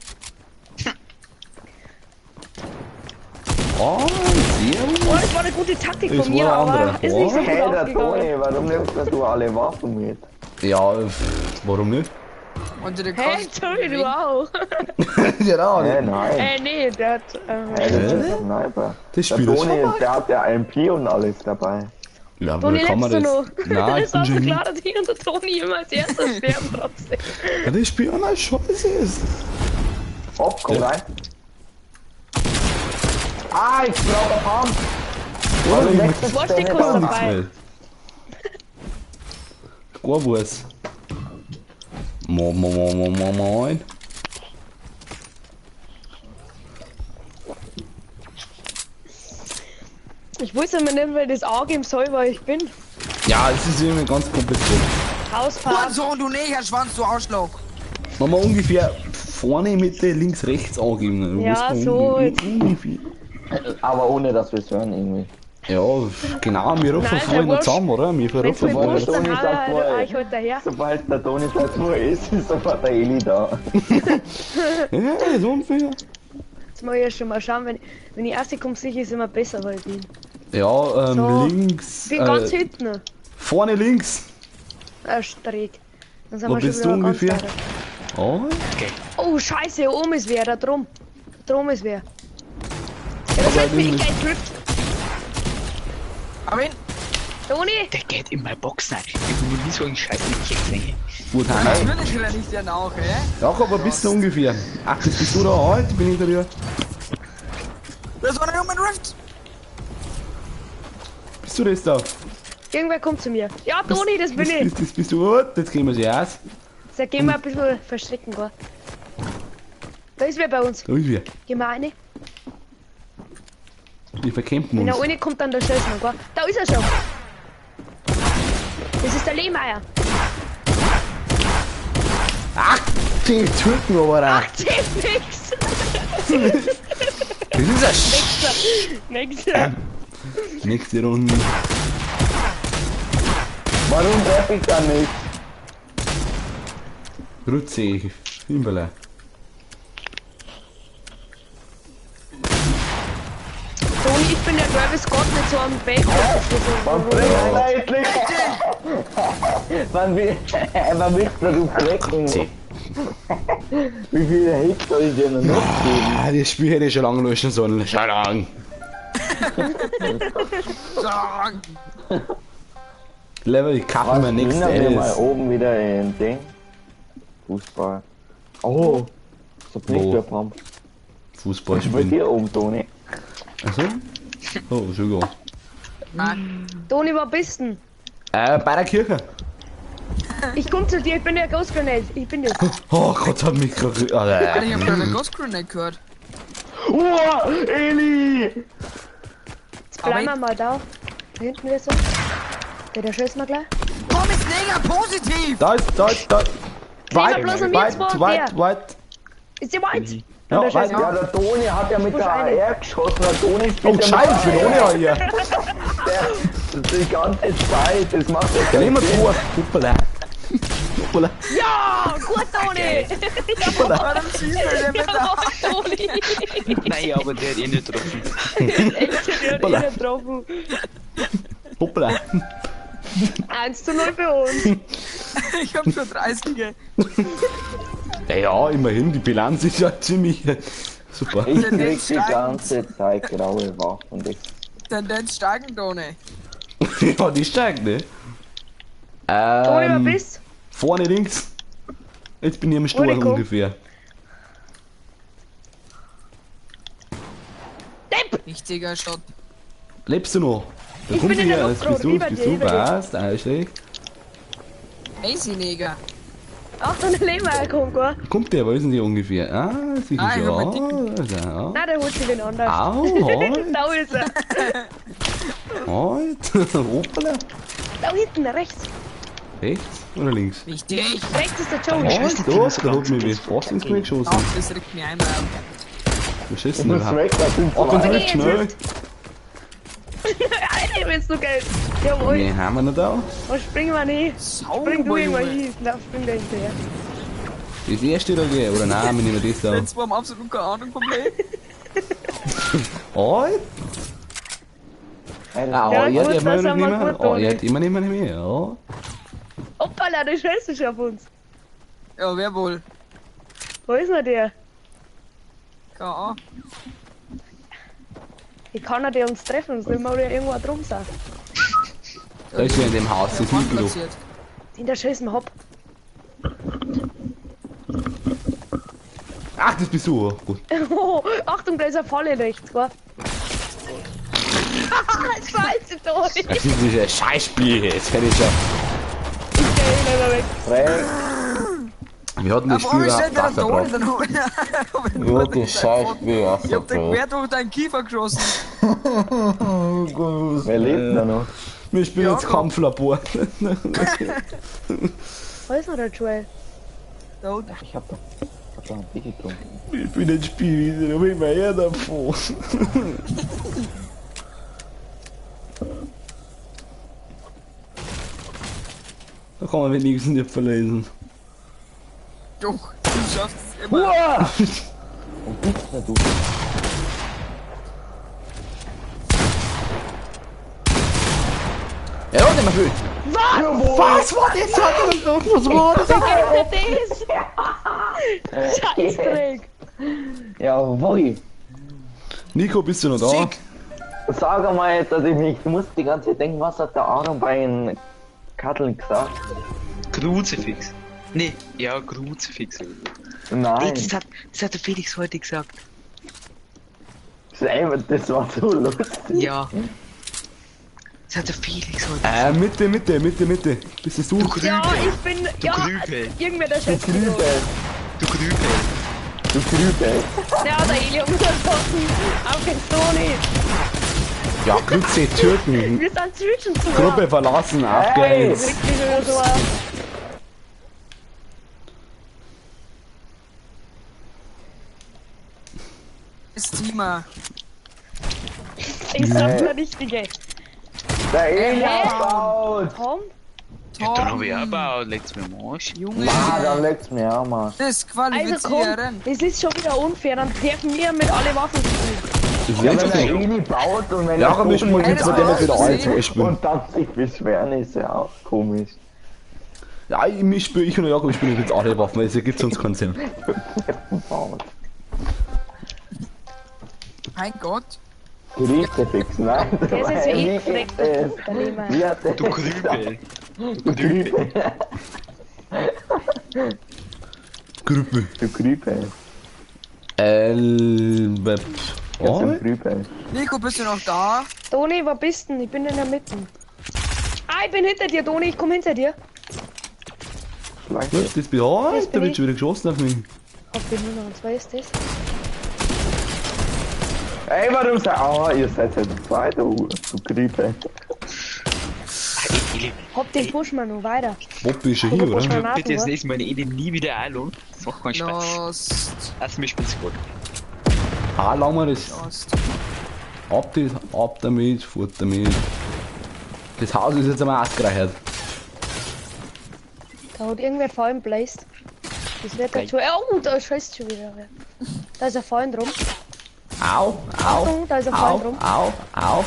Ah, sehr Oh, gut. das war eine gute Taktik Das von mir, war ein aber anderer. ist nicht so gut Hey, der aufgegangen. Toni, warum nimmst denn du alle Waffen mit? Ja, pff, warum nicht? Unter der Hey, Kost. Toni, du auch. Genau. Hey, nein. Nee, der hat. Hey, das ist ein Sniper. Das Der Spiel ist Toni, vorbei. der hat ja MP und alles dabei. Ja, aber Toni, kann man lebst du das? noch? Nein, ich das bin war so schon klar, dass ich und der Toni immer als erster sterben trotzdem. Ja, das Spiel auch noch scheiße ist. Hopp, komm rein. Ah, ich brauche einen Pump. Warum ich wechselst Was du denn die nicht Kost an? Nichts dabei? mehr. Gar was. Moin, moin, moin, moin, moin. Ich wusste immer nicht, weil das angeben soll, wo ich bin. Ja, es ist irgendwie ganz kompliziert. Hausfahrt. Sohn, du Negerschwanz, du Arschloch. Wenn man ungefähr vorne, Mitte, links, rechts angeben. dann Ja, weiß man so jetzt. Ungefähr. Aber ohne, dass wir es hören irgendwie. Ja, genau, wir rufen Nein, ist ja vorhin noch wurscht. zusammen, oder? Wir Wenn's rufen mir vorhin wurscht, noch dann Toni hau sagt ich wohl. euch heute daher. Sobald der Toni sagt, wo er ist, ist sofort der Eli da. Ja, ist unfair. Jetzt muss ich ja schon mal schauen, wenn ich erste komme, sicher ist immer besser, weil ich bin. Ja, So. links. Ich bin ganz hinten. Vorne links. Streck. Dann sind Wo wir schon bist du wieder ganz ungefähr? weiter. Oh, Oh, scheiße, oben ist wer, da drum. Da drum ist wer. Ja, das Aber hat mich links. gleich trifft. Aber ihn, Toni, Der geht in meine Box rein. Ich bin nie so einen Scheiß nicht gesehen. wo nein. natürlich renne ich dir nach, hä? Jakob, wo bist du ungefähr? Ach, das bist du da heute, bin ich hinter dir. Das war der Human Rift. Bist du das da? irgendwer kommt zu mir. Ja, Toni, das bin ich. Das bist du. Oh, jetzt gehen wir sie aus. Jetzt gehen wir ein bisschen verschrecken, gell? Da ist wer bei uns. Da ist wer. Gehen wir rein. Wir verkämpfen Wenn uns. der eine kommt, dann der Scheißmann, gell? Da ist er schon. Das ist der Lehmeier. Ach, die Türken aber da. Ach, nix. Das ist ein Nächster. Nächste Runde. Warum treffe ich da nicht? Grüezi, Imberle. Toni, ich bin der Travis Scott mit so einem Bacon. Wann bringt endlich? Wann willst du brecken? Wie viele Hits soll ich dir noch geben? Ah, das Spiel hätte ich schon lange löschen sollen. Schon lang. Level, ich kaufe mir nichts. Wir mal oben wieder in Ding. Fußball. Oh, so nicht der Pump. Fußball spielen. Bei dir oben, Toni. Achso? Oh, Entschuldigung. Toni, wo bist du? Bei der Kirche. Ich komm zu dir, ich bin der Ghost Grenade. Ich bin das. Oh Gott, hat mich gerade. Ich hab gerade Ghost Grenade gehört. Oh, Eli! Jetzt bleiben wir mal da. Da hinten ist er. Der schießt mal gleich. Komm, ist mega positiv! Da ist, da ist, da. Weit, weit, weit, weit. Ist der weit? Ja, weit. Ja, der Toni hat ja mit der AR geschossen. Der Toni spielt. Oh, Scheiße, ich bin ohne hier. Der, die ganze Zeit, das macht ja keinen Sinn. Hoppala. Hoppala. Ja, gut, Toni! Hoppala. Warum schießt er denn mit der Toni? Nein, aber der hat ihn nicht getroffen. Echt, der hat ihn nicht getroffen. Hoppala. 1:0 für uns. Ich hab schon 30. Ja, immerhin, die Bilanz ist ja ziemlich super. Ich krieg die ganze Zeit graue Waffen. Tendenz steigen, Toni. Ja, die steigt, ne? Toni, wo bist? Vorne links. Jetzt bin ich am Stuhl ungefähr. Depp! Richtiger Shot. Lebst du noch? Da Ich bin in der Luft, bist du, bist du, was? Da ist schlecht. Easy, Neger. Achtung, der Lehmeier kommt, gell? Kommt der, wo ist denn die ungefähr? Ah, sicher schon. Ah, Nein, der holt sich den anders. Au, halt. Da ist er. Halt. Hoppala. Da hinten, rechts. Rechts oder links? Richtig. Rechts ist der Joey. Oh, da, da hat mich fast ins Knie geschossen. Ach, das regt mich einmal auf. Was ist denn überhaupt? Oh, ganz recht schnell. Alter, wenn's du Geld. Jawohl. Nee, haben wir noch da. Was springen wir nicht? Spring du irgendwann hin. Na, spring da hinterher. Das erste da gehen, oder nein, wir nehmen das da. Jetzt haben absolut keine Ahnung vom Leben. Oh. Ah, Ja, ja, gut, immer das noch haben wir nicht mehr. gut, Oh, Toni. ja, immer nicht mehr, ja. Hoppala, der scheißt sich auf uns. Ja, wer wohl? Wo ist denn der? Keine Ahnung. Wie kann er der uns treffen? Soll wir irgendwo drum sein? Da ist er in dem Haus, das ist Wand Mikro. platziert. In der scheißen Hopp. Ach, das bist du. Gut. Oh, Achtung, da ist eine Falle rechts, gell? Scheiße, Toni. Das ist ein Scheißspiel, jetzt hätte ich schon. Ich geh nicht mehr weg. Dreck. Wir hatten das Auf Spiel einmal steht überhaupt der Toni, Wasser dann hab ich Wirklich Scheißspiel, Ich hab den quer durch deinen Kiefer geschossen. Wer lebt da noch? Wir spielen Ja, jetzt Kampflabor. Wo ist noch der Joel? Da unten. Ich hab da einen Bier getrunken. Wir spielen ein Spiel wieder, da bin ich mir eher davon. Da kann man wenigstens nicht verlesen. Doch, du schaffst es immer. Uah! Wo bist denn du? Ja, nicht mehr viel. Was? Was war das? Was war das? Was ist das? Scheißdreck. Jawohl! Nico, bist du noch da? Sieg. Sag einmal, dass ich mich ich muss die ganze Zeit denken, was hat der Aaron bei den Katteln gesagt? Kruzifix. Nee, ja, Kruzifix. Nee, Nein, das hat der Felix heute gesagt. das war so lustig. Ja. Das hat der Felix heute gesagt. Mitte, Mitte, Mitte, Mitte. Bist das du? Du Grübel. Ja, ich bin. Du Ja, Grübel. irgendwer der Scheiß. Du Grübel, Du Grübel. du Grübel. Ja, der Eli hat mich erschossen. Auf den Toni. Ja, Grüße Türken. Wir sind zwischen zu. Gruppe verlassen, auf Hey! geht's. Wirklich so. Das Teamer. Ich sag der Richtige. Der Eli baut! Tom? Ja, dann hab ich auch gebaut, legt's mir am Arsch. Junge. Na, dann legt's mir auch mal. Das Also komm, qualifizieren. es ist schon wieder unfair, dann dürfen wir mit alle Waffen spielen. Das Ja, ist wenn der jetzt so. Eli baut und wenn Ja, er aber wir spielen Ey, jetzt das mit dem war wieder aus alle Versehen. zwei spielen. Und dann sich beschweren ist ja auch komisch. Ja, ich spiele, ich und der Jakob spielen jetzt alle Waffen, weil es ergibt sonst keinen Sinn. Baut. Mein Gott. Kruzifix, nein. Der ist jetzt eh Wie gefreckt, geht das? der Lehmann. Wie hat der Du Grübel. Du Grübe. Gruppe. Du Grübe. L. B. Ja, Oh, du Grübe. Nico, bist du noch da? Toni, wo bist denn? Ich bin in der Mitte. Ah, ich bin hinter dir, Toni, ich komm hinter dir. Schlanke. das bin oh, Das da bin wird ich. schon wieder geschossen auf mich. Auf die Nummer und zwei ist das. Ey, warum seid Ah, ihr seid ja zu zweit, du Grübe. Eli, Hopp den pushen wir noch weiter. Bobby ist schon hier, oder? Granaten, bitte das wa? nächste Mal meine Eli nie wieder einladen. Das macht keinen Spaß. Lost. Also, mir spielt's gut. Ah, lang mal das. Lost. Ab, das, ab damit, fort damit. Das Haus ist jetzt einmal ausgereichert. Da hat irgendwer Fallen placed. Das wird dazu. Oh, da scheißt schon wieder. wer. Da ist ein Fallen drum. Au, au, Achtung, da ist ein au, Fallen drum. au, au,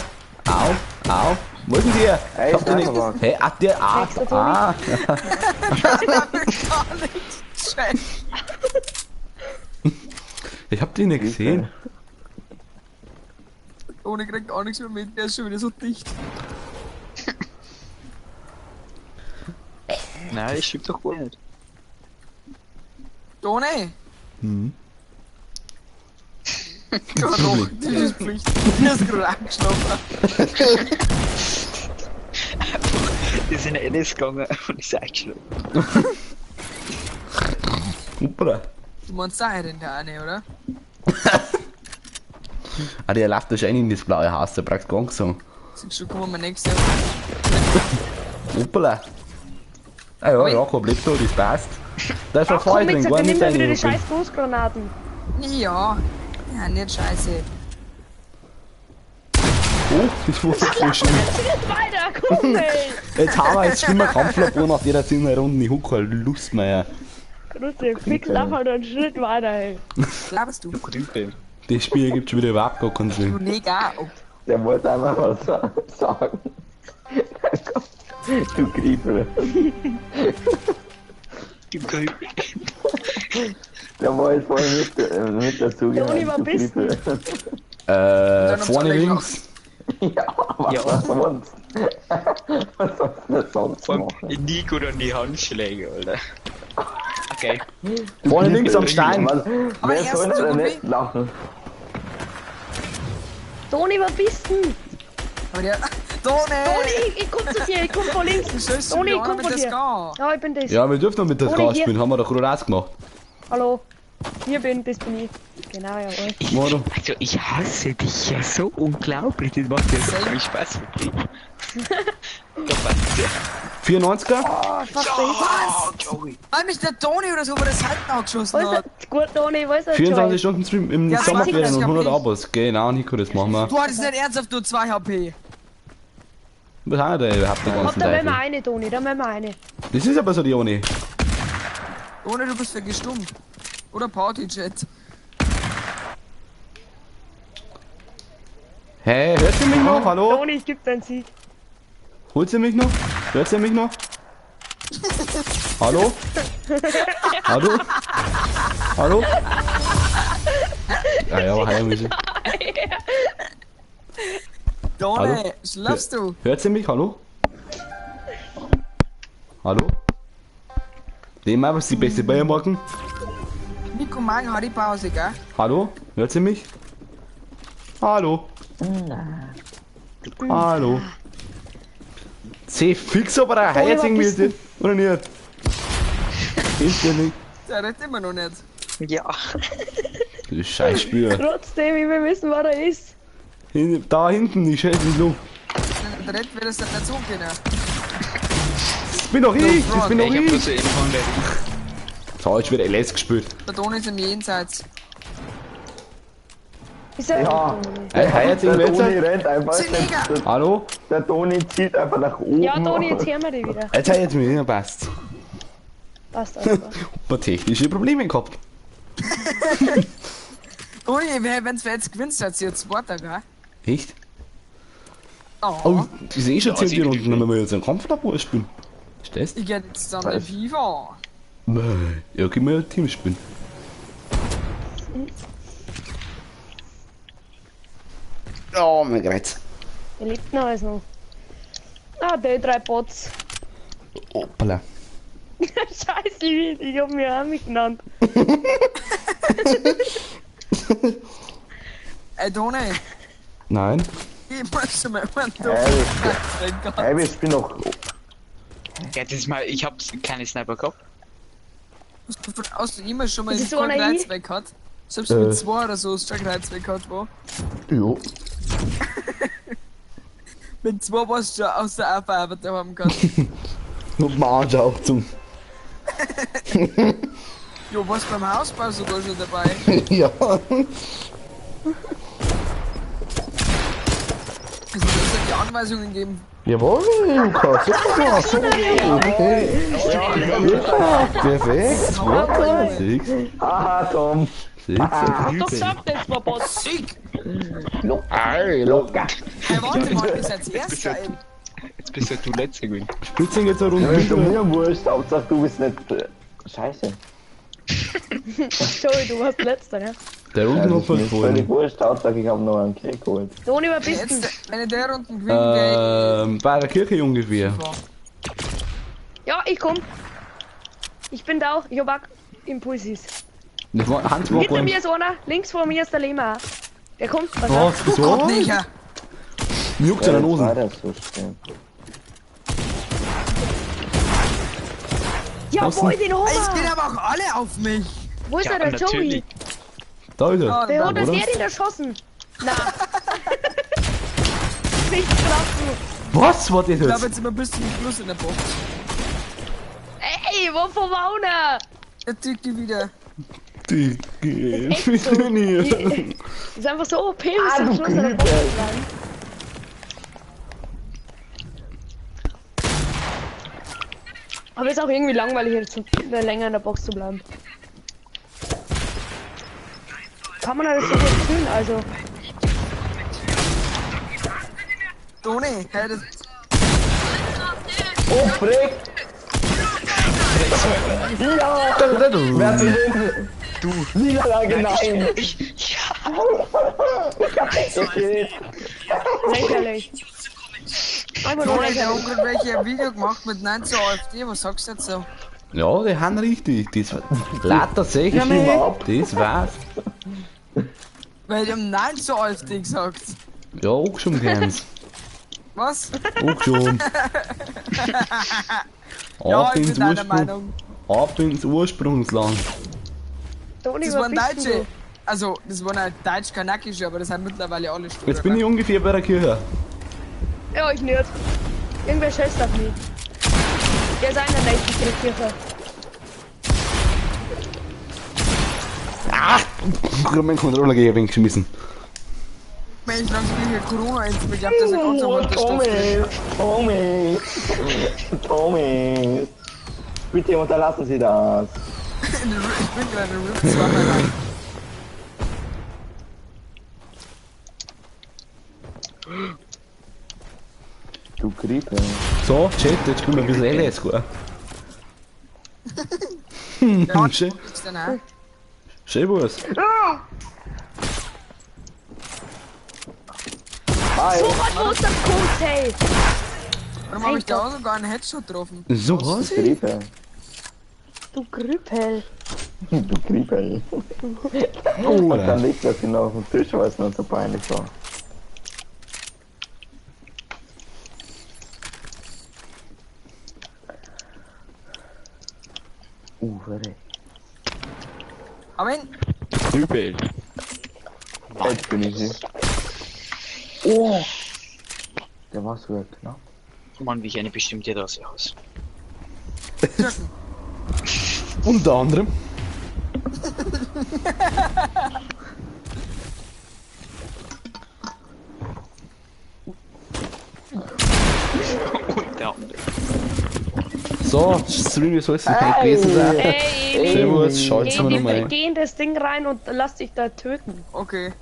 au, au. Wo ist denn der? Ey, Ich hab den ist nicht. einfach. Hey, ah, der, ah, Nächster Toni. ah. Gar nichts. Scheiße. Ich hab den nicht gesehen. Toni kriegt auch nichts mehr mit, der ist schon wieder so dicht. Nein, das stimmt doch gar nicht. Toni! Hm. Ja, doch, das ist Pflicht. Der ist gerade angeschlafen. Die sind in NS gegangen und ist eingeschlafen. Hoppala. Du meinst da denn der eine, oder? Ah, der läuft da schon in das blaue Haus, der braucht gar nichts sagen. Siehst du, kommen wir nächstes Jahr. Hoppala. Ah ja, Jakob lebt da, das passt. Da ist ein Ach komm, Feuer drin, jetzt gar nimm nicht mir wieder rein. die scheiß Großgranaten. Ja. Ja, nicht scheiße. Oh, das war so voll schlimm. Schritt weiter, komm ey! Jetzt haben wir jetzt schlimmer Kampflabor nach jeder 10 Runden. Ich hab keine Lust mehr. Grüße, fix einfach nur einen Schritt weiter, ey. Glaubst du? Du Grübel. Das Spiel gibt schon wieder überhaupt gar keinen Du Sinn. Neger. Oh, Der wollte einfach was sagen. Du Grübe. Du Grübel. Der wollte voll mit dazu Toni, wo bist du? Vorne links. Ja, was Ja. sonst? Was sollst du denn sonst Vor allem machen? Nico dann die Handschläge, Alter. Okay. Vorne links am Stein. Was, Aber wer erst soll so denn gut nicht lachen? Toni, wo bist denn? aber der. Toni! Toni, ich komm zu dir, ich komm von links. Du sollst Toni, schon ich komm mit von der dir. Ska. Ja, ich bin das. Ja, wir dürfen noch mit der Ohne Gas hier. spielen, haben wir doch gerade ausgemacht. Hallo. Hier bin, das bin ich. Genau, jawohl. Moro. Also ich hasse dich ja so unglaublich. Das macht ja so viel Spaß mit dir. Da passt ja. 94er? Oh, fast dahin. Was? Joey. Weil mich der Toni oder so über das Seiten angeschossen Wo ist hat. der? Gut, Toni, wo ist der 24 Joy? Stunden Stream im Ja, Sommerferien und 20 100 HP. Abos. Genau, Nico, das machen wir. Du hattest nicht ernsthaft nur 2 HP. Was haben wir da überhaupt den Hopp, ganzen da wollen wir Teufel? eine, Toni, da wollen wir eine. Das ist aber so die Oni. Toni, du bist vergestummt. Oder Partychat. Hey, hört ihr mich noch? Hallo? Toni, ich geb dir einen Sieg. Holt ihr mich noch? Hört ihr mich noch? Hallo? Hallo? Hallo? Ja, ja, aber heim ist Toni, Hallo? schlafst du? Hört ihr mich? Hallo? Hallo? Dem was ist die beste Bayermarken? Nico, morgen hat die Pause, gell? Hallo? Hört ihr mich? Hallo? Hallo? C fix aber der Toni, jetzt wo irgendwie bist ist, oder nicht? Ist ja nicht. Der redet immer noch nicht. Ja. Das ist Scheißspiel. Trotzdem, ich will wissen, wo er ist. Da hinten, ich schätze mich nur. Wenn er rennt, wird es dann nicht so gehen. Das bin doch ich! Das bin doch Ich hab ich! bloß eben von der. So, jetzt wird LS gespielt. Der Toni ist im Jenseits. Ist er Ja. Hey, hey, jetzt Der irgendwer Toni jetzt? rennt einfach. Neger! Hallo? Der Toni zieht einfach nach oben. Ja, Toni, jetzt hören wir dich wieder. Jetzt hat jetzt mir passt. Passt einfach. Ein paar technische Probleme gehabt. Toni, wenn's wer jetzt gewinnt, seid ihr Zweiter, gell? Echt? Oh. Oh, das ist eh schon Ja, 10 sicher. Runden, wenn wir jetzt einen Kampflabor spielen. Ist das? Ich geh jetzt dann in FIFA. Nee. Ja, können wir ja Team spielen. Oh, mein Gott. Wer lebt noch alles noch? Ah, die drei Bots. Hoppala. Scheiße, ich hab mich auch mitgenannt. Ey, Toni, Nein. ich muss schon mal einen Hey, Toni. wir spielen noch. Ja, das ist mal, ich hab keine Sniper gehabt. Hast du immer schon mal Ist das so kein einer Kreuz weg hat? Selbst mit zwei oder so hast du schon Kreuz weg gehabt, wo? Jo. Mit zwei warst du schon aus der Arbeit daheim gehabt. Und mein Arsch auch zum. Jo, warst beim Hausbau sogar schon dabei. Ja. Also, du hast die Anweisungen gegeben. Jawohl, Lukas. Super gemacht. Super gemacht. Okay. Ja, perfekt. Super. Six. Haha, Tom. Six. Hab doch gesagt, das war Bots. Sieg! Ei, locker. Hey, warte mal, ihr seid Erster. ey. Jetzt bist ja du letzter gewesen. Spielst du jetzt eine Ja, Runde? ist doch mir wurscht, Hauptsache du bist nicht. Scheiße. Sorry, du warst letzter, ne? Der Ja, Runden das hat ist mir völlig gefallen. wurscht, Hauptsache ich habe noch einen Kill geholt. Toni, wer bist du? Jetzt, wenn ich der Runden gewinne, geh Bei der Kirche ungefähr. ich. Ja, ich komm. Ich bin da auch. Ich hab auch Impulsis. Das war Hans war Hinter gar mir nicht. ist einer, links vor mir ist der Lehmer. Der kommt, pass Was? auf. Wieso? Gott, Neger! Mir juckt seine Ja, jetzt war Nosen. das so schnell. Jawohl, den Ey, Es gehen Homer! aber auch alle auf mich! Wo ist Ja, er, der Joey? natürlich. Da ist er. Ah, Wer hat das Oder? der den erschossen? Na. Nicht krass. Was war das Ich glaube, jetzt? jetzt sind wir bis zum Schluss in der Box. Ey, wovon war einer? Der Tücke wieder. Die Echt so. nicht. Ist einfach so OP, bis zum Schluss in der Box zu bleiben. Aber ist auch irgendwie langweilig, jetzt länger in der Box zu bleiben. Kann man alles so gut tun, also. Toni, hey, das. Oh, Frick! Ja! Wer hat denn Du. Niederlage, nein! Ich, ja. Ich hab dich gekillt! Lächerlich. Einfach nur Toni, der lächerlich. hat gerade welche ein Video gemacht mit 9 zur AfD, was sagst du jetzt so? Ja, die haben richtig. Das lauter sicher Ich schieb ab. nicht. Das war's. Weil die haben 9 zur AfD gesagt. Ja, auch schon ganz. Was? Auch schon. Ja, Ab ich ins bin deiner Ursprung, Meinung. ab ins Ursprungsland. Toni, Das wer waren bist denn Deutsche. du? Also, das waren halt deutsch-kanakische, aber das sind mittlerweile alle Sturm. Jetzt bin ich ungefähr bei der Kirche. Ja, ich nicht. Irgendwer scheißt auf mich. Der ist einer der nächsten Kirche. Ah! Ich hab meinen Controller gegen geschmissen. Mensch, langsam bin ich hier Corona-Impfung. Ich glaube, das ist ein ganz Oh, anderer Stoff. Tommy! Tommy! Tommy! Bitte unterlassen Sie das! Ich bin gerade in Rift 2 rein. Du Grippe. So, Chat, jetzt spielen wir ein bisschen LS, gell? Ja, Schön. ist denn auch? Schön was. Hi! So was, wo ist das kommt, hey? Warum habe ich da auch sogar einen Headshot getroffen? So was? Du Grippe. Du Grüppel. Du Grippe. Oh, Und dann liegt das genau auf dem Tisch, weil es noch so peinlich war. Verrückt. Aber ihn, Übel. Jetzt bin ich hier. Oh! Der war sogar knapp. Mann, wie ich eine bestimmte Rasse aus. Türken. Unter anderem. Unter anderem. So, Stream soll es nicht gewesen sein. Ey, Eli, Servus, schaut's geh, mal nochmal in rein. geh in das Ding rein und lass dich da töten. Okay.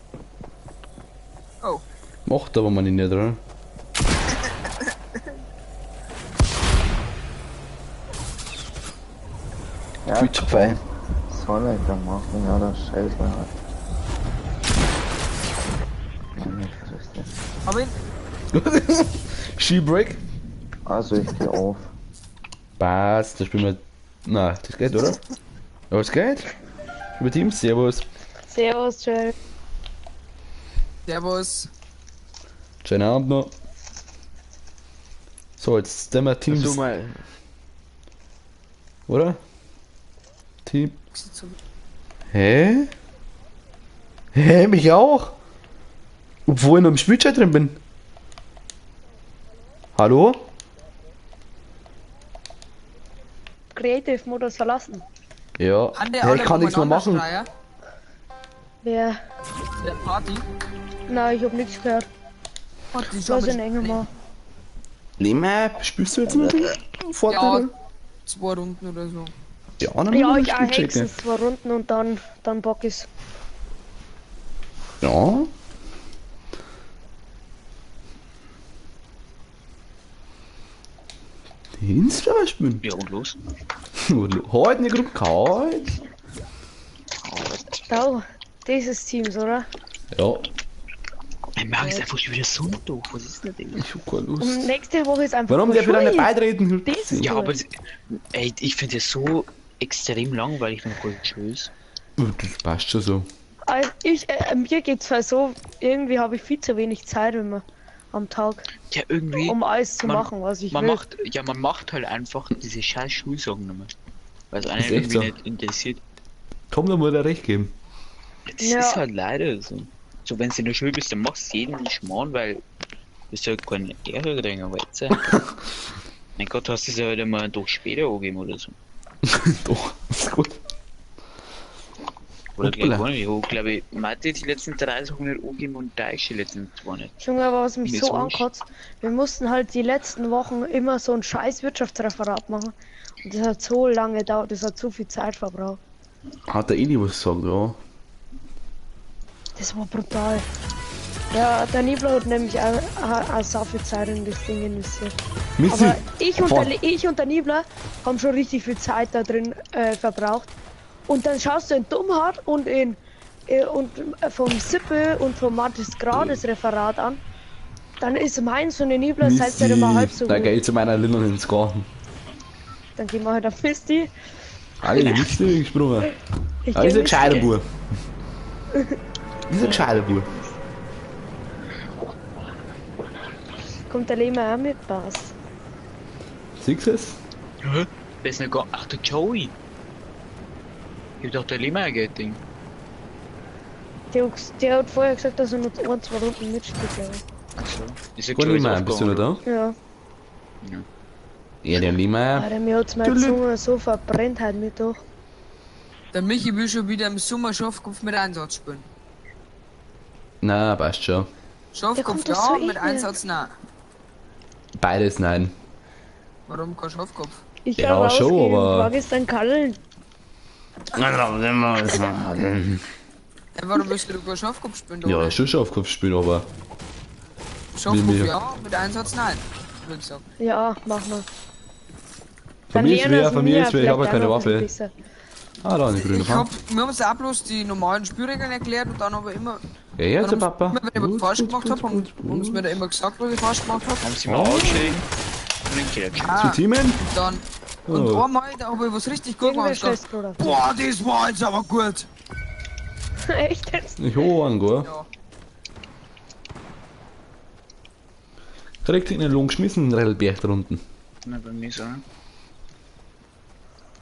Oh. Macht aber man nicht, oder? Ja, Viel zu fein. Soll ich da machen? Ja, das scheiß mir halt. Meine Fresse. Aber ihn. Skibreak. Also ich geh auf. Passt, da spielen wir. Na, das geht, oder? Ja, es geht. Über Teams, servus. Servus, Joel. Servus. Schönen Abend noch. So, jetzt nehmen wir Teams, So mal. oder? Team. Hä? Hä, mich auch? Obwohl ich noch im Spielchat drin bin. Hallo? Creative Modus verlassen. Ja. Haben der Hä, alle ich kann nichts mehr umeinander machen. Schreier? Wer? Der Party. Nein, ich hab nichts gehört. Party Was in Engelmar. Nimm spielst du jetzt mit dem Ja, Vorteil? 2 Runden oder so. Ja, dann Ja, machen wir ich auch Spielcheck, ne? höchstens 2 Runden und dann bock ich's. Ja. Insta spielen. Ja, und los. Heute eine Gruppe kalt. Da, dieses Teams, oder? Ja, Ich mag es einfach schon wieder Sonntag. Was ist denn das? ich hab keine Lust. Und nächste Woche ist einfach Warum darf ich da nicht Schule. beitreten? Das ist Ja, cool. aber das, ey, ich finde es so extrem langweilig, wenn voll schön ist. Das passt schon so. Also ich, mir geht's zwar so, irgendwie habe ich viel zu wenig Zeit immer am Tag, Ja, irgendwie. um alles zu man- machen, was ich man will. macht, ja, man macht halt einfach diese scheiß Schulsachen nicht mehr. Weil es einen Ist echt irgendwie so. nicht interessiert. Komm, da muss er recht geben. Das Ja. ist halt leider so. So, wenn du in der Schule bist, dann machst du jeden Schmarrn, weil du bist halt kein Ärger kriegen, aber jetzt. Mein Gott, hast du es ja halt immer einen Tag später angegeben oder so. Doch, ist gut. Oder gleich Hoppla. gar nicht. Ich hab, glaube ich, Mathe die letzten 3 Sachen nicht angegeben und Deutsch die letzten 2 nicht. Junge, aber was mich Mir so ist wurscht. ankotzt, wir mussten halt die letzten Wochen immer so ein scheiß Wirtschaftsreferat machen. Und das hat so lange gedauert, das hat so viel Zeit verbraucht. Hat der Eli was gesagt, ja. Das war brutal. Ja, der Nibler hat nämlich auch so viel Zeit in das Ding investiert. Missi! Aber ich und, Fahren. der, ich und der Nibler haben schon richtig viel Zeit da drin verbraucht. Und dann schaust du in Dummhardt und in vom Sippel und vom Mathis Grades Referat an. Dann ist meins und der Nibler seid ihr immer halb so Da gut. geh ich zu meiner Linnern ins Garten. Dann gehen wir halt auf Misty. Alle Missi gesprungen. Ich Ah, geh ist ein Misty. gescheiter Bub. Ist ein gescheiter Bub. Kommt der Lehmer auch mit? Passt. Siehst du es? Hä? Wer ist denn gar. Ach, der Joey! Ich hab doch der Lehmer geht Ding. Der hat vorher gesagt, dass er nur ein, zwei Runden mitspielt, glaube ich. Ach so. Ist der Gut, Joey Lehmer, bist du noch da? Ja. Ja, der Lehmer. Alter, mir hat's meine Zunge so verbrennt heute Mittag. Der Michi will schon wieder im Sommer Schafkopf mit Einsatz spielen. Na, passt schon. Schafkopf kommt ja, doch so mit eh nicht. Einsatz nein. Beides nein. Warum kein Schafkopf? Ich Ja, kann schon, rausgehen, aber- war gestern Kallen. Ja, warum willst du kein Schafkopf spielen? Ja, schon Schafkopf spielen, aber. Schafkopf Wie mir. ja, mit Einsatz nein. Würde ich sagen. Ja, mach mal. Von mir ist lernen wer, sie von mir ist wer, ich habe vielleicht keine auch noch ein Waffe. bisschen Ah, da eine grüne Ich hab, Pump. wir haben uns auch bloß die normalen Spielregeln erklärt und dann aber immer, Ja, jetzt, dann Papa. Immer, wenn ich was falsch gemacht habe, haben sie mir da immer gesagt, was ich falsch gemacht habe. Haben sie mal angeschrieben und den Keller geschrieben. Zu Ah, Teamen? dann. Und Oh. einmal, da habe ich was richtig gut Irgendwer gemacht. Ich scheißt, dachte, Bruder. boah, das war jetzt aber gut. Echt jetzt? Ich hol einen, gell? Ja. Kriegt in den Lohn geschmissen, den Rettelberg da unten. Na, bei mir so.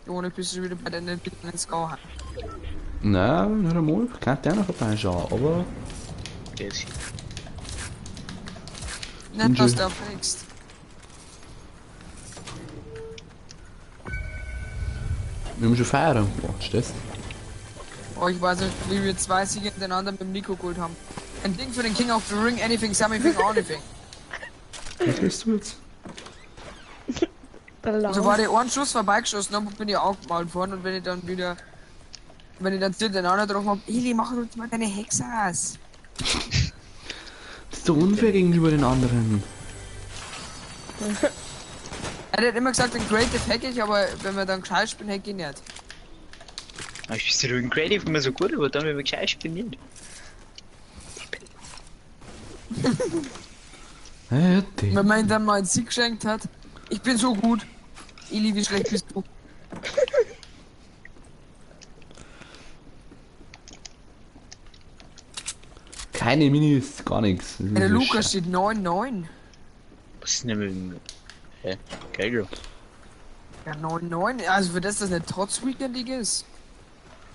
Ohne bist du wieder bei den Bitten ins Gau. Nein, nicht einmal. Kann der noch vorbeischauen, aber. Der ist Nicht, dass du fliegst. Wir haben schon feiern. Boah, ist das? Oh, ich weiß nicht, wie wir 2 Siege hintereinander mit dem Nico geholt haben. Ein Ding für den King of the Ring, anything, something, anything. Was willst du jetzt? Also war der einen Schuss vorbeigeschossen, dann bin ich auch gemalt worden und wenn ich dann wieder. Wenn ich dann hintereinander drauf hab, Eli, mach doch mal deine Hexas. Das ist doch unfair gegenüber den anderen. Er hat immer gesagt, in Creative hack ich, aber wenn wir dann gescheit spielen, hack ich nicht. Ich bin in Creative immer so gut, aber dann, wenn wir gescheit spielen, nicht. Wenn man ihm dann mal einen Sieg geschenkt hat, ich bin so gut. Eli, wie schlecht bist du? Keine Minis, gar nichts. Der Lukas steht 9-9. Was ist denn mit dem... Hä? Geil, ja. 9-9, also für das, dass nicht trotz Weekend ist.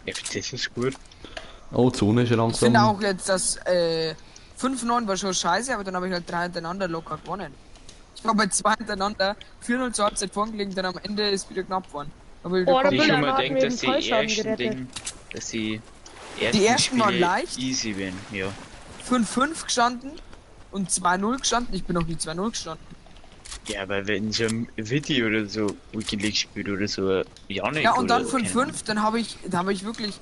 Ja, für das ist gut. Oh, Zone ist schon langsam. Ich finde auch jetzt, dass 5-9 war schon scheiße, aber dann habe ich halt 3 hintereinander locker gewonnen. Ich war bei 2 hintereinander, 4-0 zur Halbzeit vorgelegen, dann am Ende ist wieder knapp geworden. Aber oh, ich schon mal denke, dass die ersten Ding, dass die ersten waren leicht. Easy werden, ja. 5-5 gestanden und 2-0 gestanden. Ich bin noch nie 2-0 gestanden. Ja, aber wenn so ein Video oder so Weekend League spielt oder so, Janik. Ja, und dann 5-5, dann habe ich, da habe ich wirklich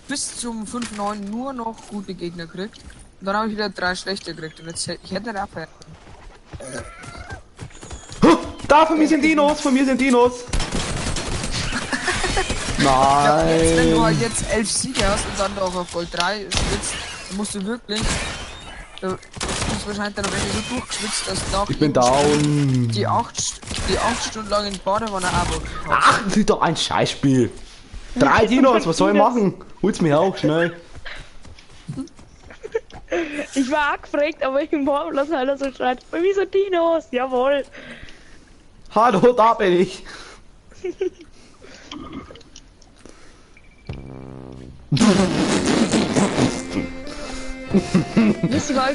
bis zum 5-9 nur noch gute Gegner gekriegt. Und dann habe ich wieder 3 schlechte gekriegt und jetzt ich hätte nicht abhören. Da, von mir sind Dinos, von mir sind Dinos! Nein! Jetzt, wenn du halt jetzt 11 Siege hast und dann noch auf Gold 3 spitzt, dann musst du wirklich. Du bist wahrscheinlich dann am Ende so durchgeschwitzt, dass du nach. Ich bin down! Die 8 Stunden lang in die Badewanne arbeiten. Ach, das ist doch ein Scheißspiel! 3 Dinos, was soll ich machen? Hol's mich auch schnell! Ich war auch gefragt, aber ich im lass einer so schreit. Wieso Dinos? Jawohl! Hallo, da bin ich!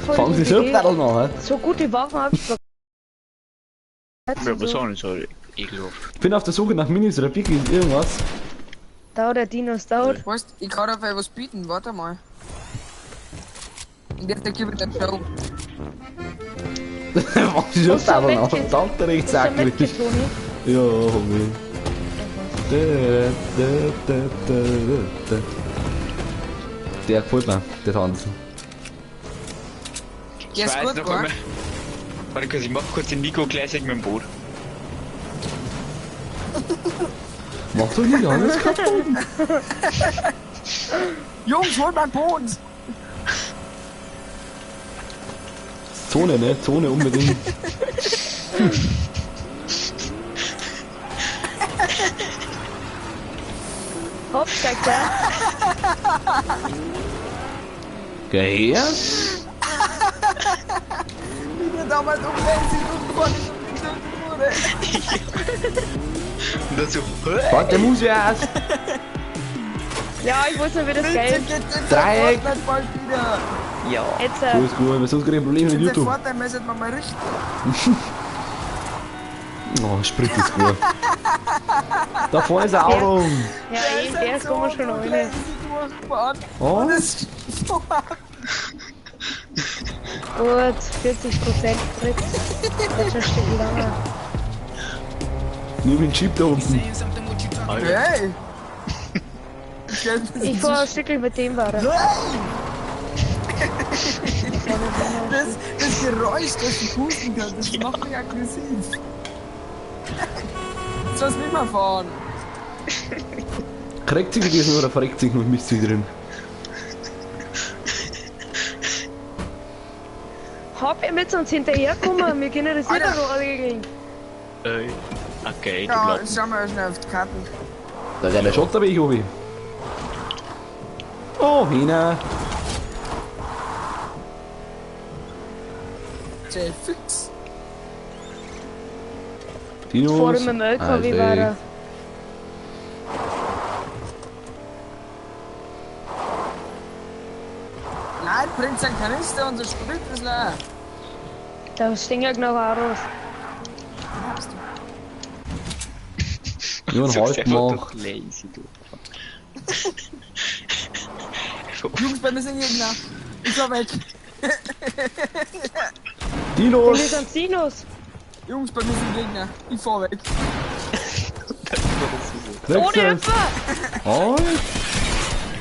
Fangen Sie so noch, hä? So gute Waffen hab ich. Ja, was auch nicht so ekelhaft. Ich bin auf der Suche nach Minis oder Biggies, irgendwas. Da der Dinos, da. Weißt, ich kann auf was bieten, warte mal. Und jetzt gib ich den Show. Was ist das da noch? Verdammt, rechts eigentlich. Ja, Homie. Der gefällt mir, der Tanz. Der ist gut, noch einmal. Warte kurz, ich mach kurz den Nico Classic mit dem Boot. Mach doch nicht alles kaputt. Jungs, hol mein Boot! Zone, ne? Zone unbedingt. Hopp, steigt da. Geh her. Wie der damals umwälzig umgefahren ist und getötet wurde. Und dann so. Warte, der muss ja erst. Ja, ich wusste, wie das geht. Dreieck. Bald wieder. Ja. Jetzt, So ist gut, weil sonst krieg ich Probleme mit YouTube. Vorteil müssen wir mal richten. Oh, Sprit ist gut. Da vorne ist ein Auto. Ja, eben, der ist so schon rein. Oh. Gut, 40% Sprit. Das ist schon ein Stück länger. Nimm den Jeep da unten. Hey! Ich fahr ein Stückchen mit dem weiter. Das Geräusch, das du pusten kannst, das macht mich aggressiv. Jetzt lass mich mal fahren. Kriegt sich gewesen oder verreckt sich noch Mist wieder drin? Hab ihr mit uns hinterherkommen? Wir können das nicht so alle gegen. Okay, du Ja, schauen wir schnell auf die Karten. Da ist der Schotterweg, Obi. Oh, Hina. Fix. Dinos. Vor mit dem LKW weiter. Nein, bringt seinen Kanister und so Sprit ist leer. Da stehen ja genau raus. Hast du. Nur ein Sag's halb einfach gemacht. doch lazy, du. Jungs, bei mir sind Gegner. Ich war weg. Bei mir Dinos! sind Dinos. Jungs, bei mir sind Gegner. Ich fahr weg. Ohne Hüpfer! Hi!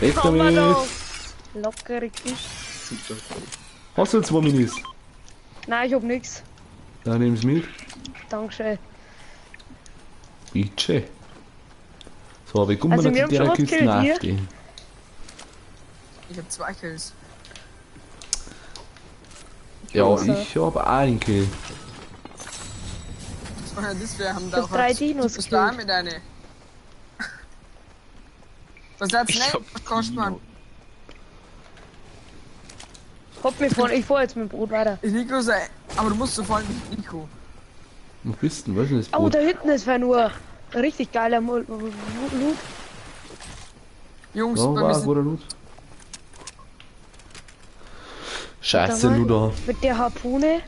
Weg Haben wir damit! doch. Lockere Kiste. Hast du zwei Minis? Nein, ich hab nix. Dann nimm's mit. Dankeschön. Bitte. So, wie kommen Also, wir wir zu haben der schon was Kiste gekillt, hier. nachstehen? Ich hab 2 Kills. Ja, Also. ich hab einen Kill. Was war denn das? Wir haben Ich da hab auch drei was- Dinos Du bist da gekillt. mit eine. Was hat's Ich nicht? hab Was kostet man? Dino. Hopp mich vorne, ich fahr jetzt mit dem Boot weiter. Ich Nico sei. Aber du musst so fahren wie Nico. Wo bist du denn? Was ist denn das Oh, Boot? da hinten ist nur richtig geiler Loot. Jungs, Ja, bei mir war ein sind guter Loot. Scheiße, Warte mal. Luder. Mit der Harpune.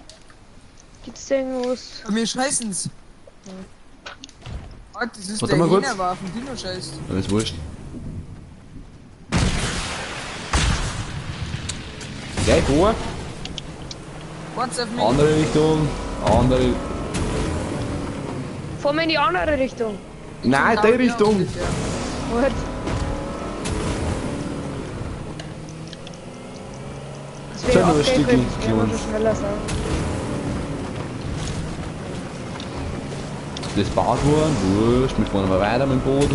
Gibt's da irgendwas? Bei mir scheißen's. Oh, das ist Warte der mal kurz. Hähner war auf dem Dino scheißt. Dann ist wurscht. Gleich vor. What's up me? Andere Richtung. Andere. Fahren wir in die andere Richtung. Nein, die Richtung. What? Das wäre Schon noch ein okay, Stückchen, wenn wir Jungs. schon schneller sein. Das baut worden. Wurscht. Wir fahren aber weiter mit dem Boot.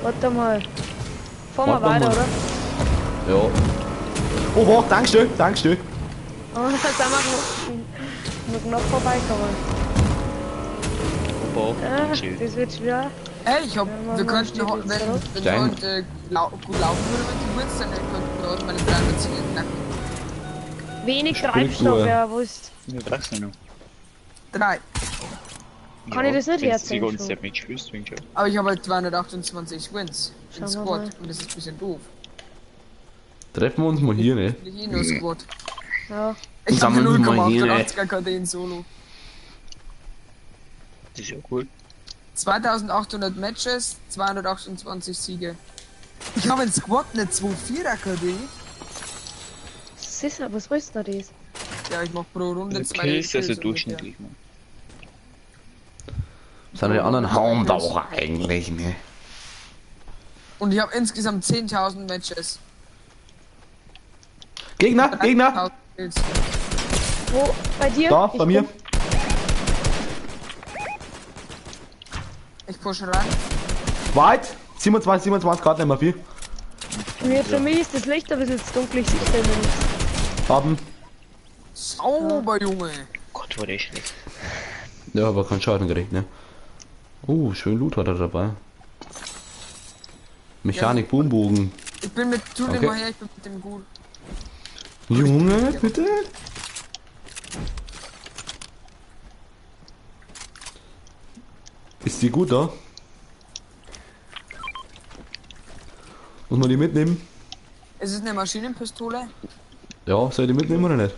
Warte mal. Fahren wir Warte weiter, mal. oder? Ja. Oh, warte, Dankeschön, Dankeschön. Oh, da sind wir noch knapp vorbeikommen. Opa, Ah, schön. das wird schwer. Ey, ich hab, Ja, wir Mann, könnten, steht jetzt wenn, drauf. wenn Stein. heute gut laufen würde mit den Wins, dann könnten wir heute meine 310 knacken. Wenig Spring Treibstoff, durch. ja, wo ist. Wie brauchst du noch? 3. Kann ich das nicht Wenn du die herziehen ganze schon? Zeit mitspielst, wenn schon. Aber ich habe halt 228 Wins Schauen im wir Squad mal. und das ist ein bisschen doof. Treffen wir uns mal hier, ne? Ich eh nur Squad. Ja. Ich habe Sammeln wir mal hier, ne? 0,88er KD in Solo. Das ist ja cool. 2800 Matches, 228 Siege. Ich habe in Squad eine 2,4er KD. Was ist denn, was ist denn das? Ja, ich mach pro Runde Also zwei Kills, also Kills durchschnittlich, man. Sind die anderen hauen da auch eigentlich, ne? ungefähr. Und ich habe insgesamt 10.000 Matches. Gegner, Gegner! 3.000 Kills. Wo? Bei dir? Da, Ich bei mir. komm. Ich pushe rein. Weit! 27, 27 Grad, nehmen wir 4. Mir, für mich ist das Licht ein bisschen zu dunkel, ich sehe da immer nichts. Haben. Sauber, Junge. Gott, war der schlecht. Ja, aber keinen Schaden gekriegt, ne? Oh, schön Loot hat er dabei. Mechanik Boombogen. Ich bin mit, tu den Okay. mal her, ich bin mit dem gut. Junge, bitte? Ist die gut da? Muss man die mitnehmen? Ist es eine Maschinenpistole? Ja, soll ich die mitnehmen oder nicht?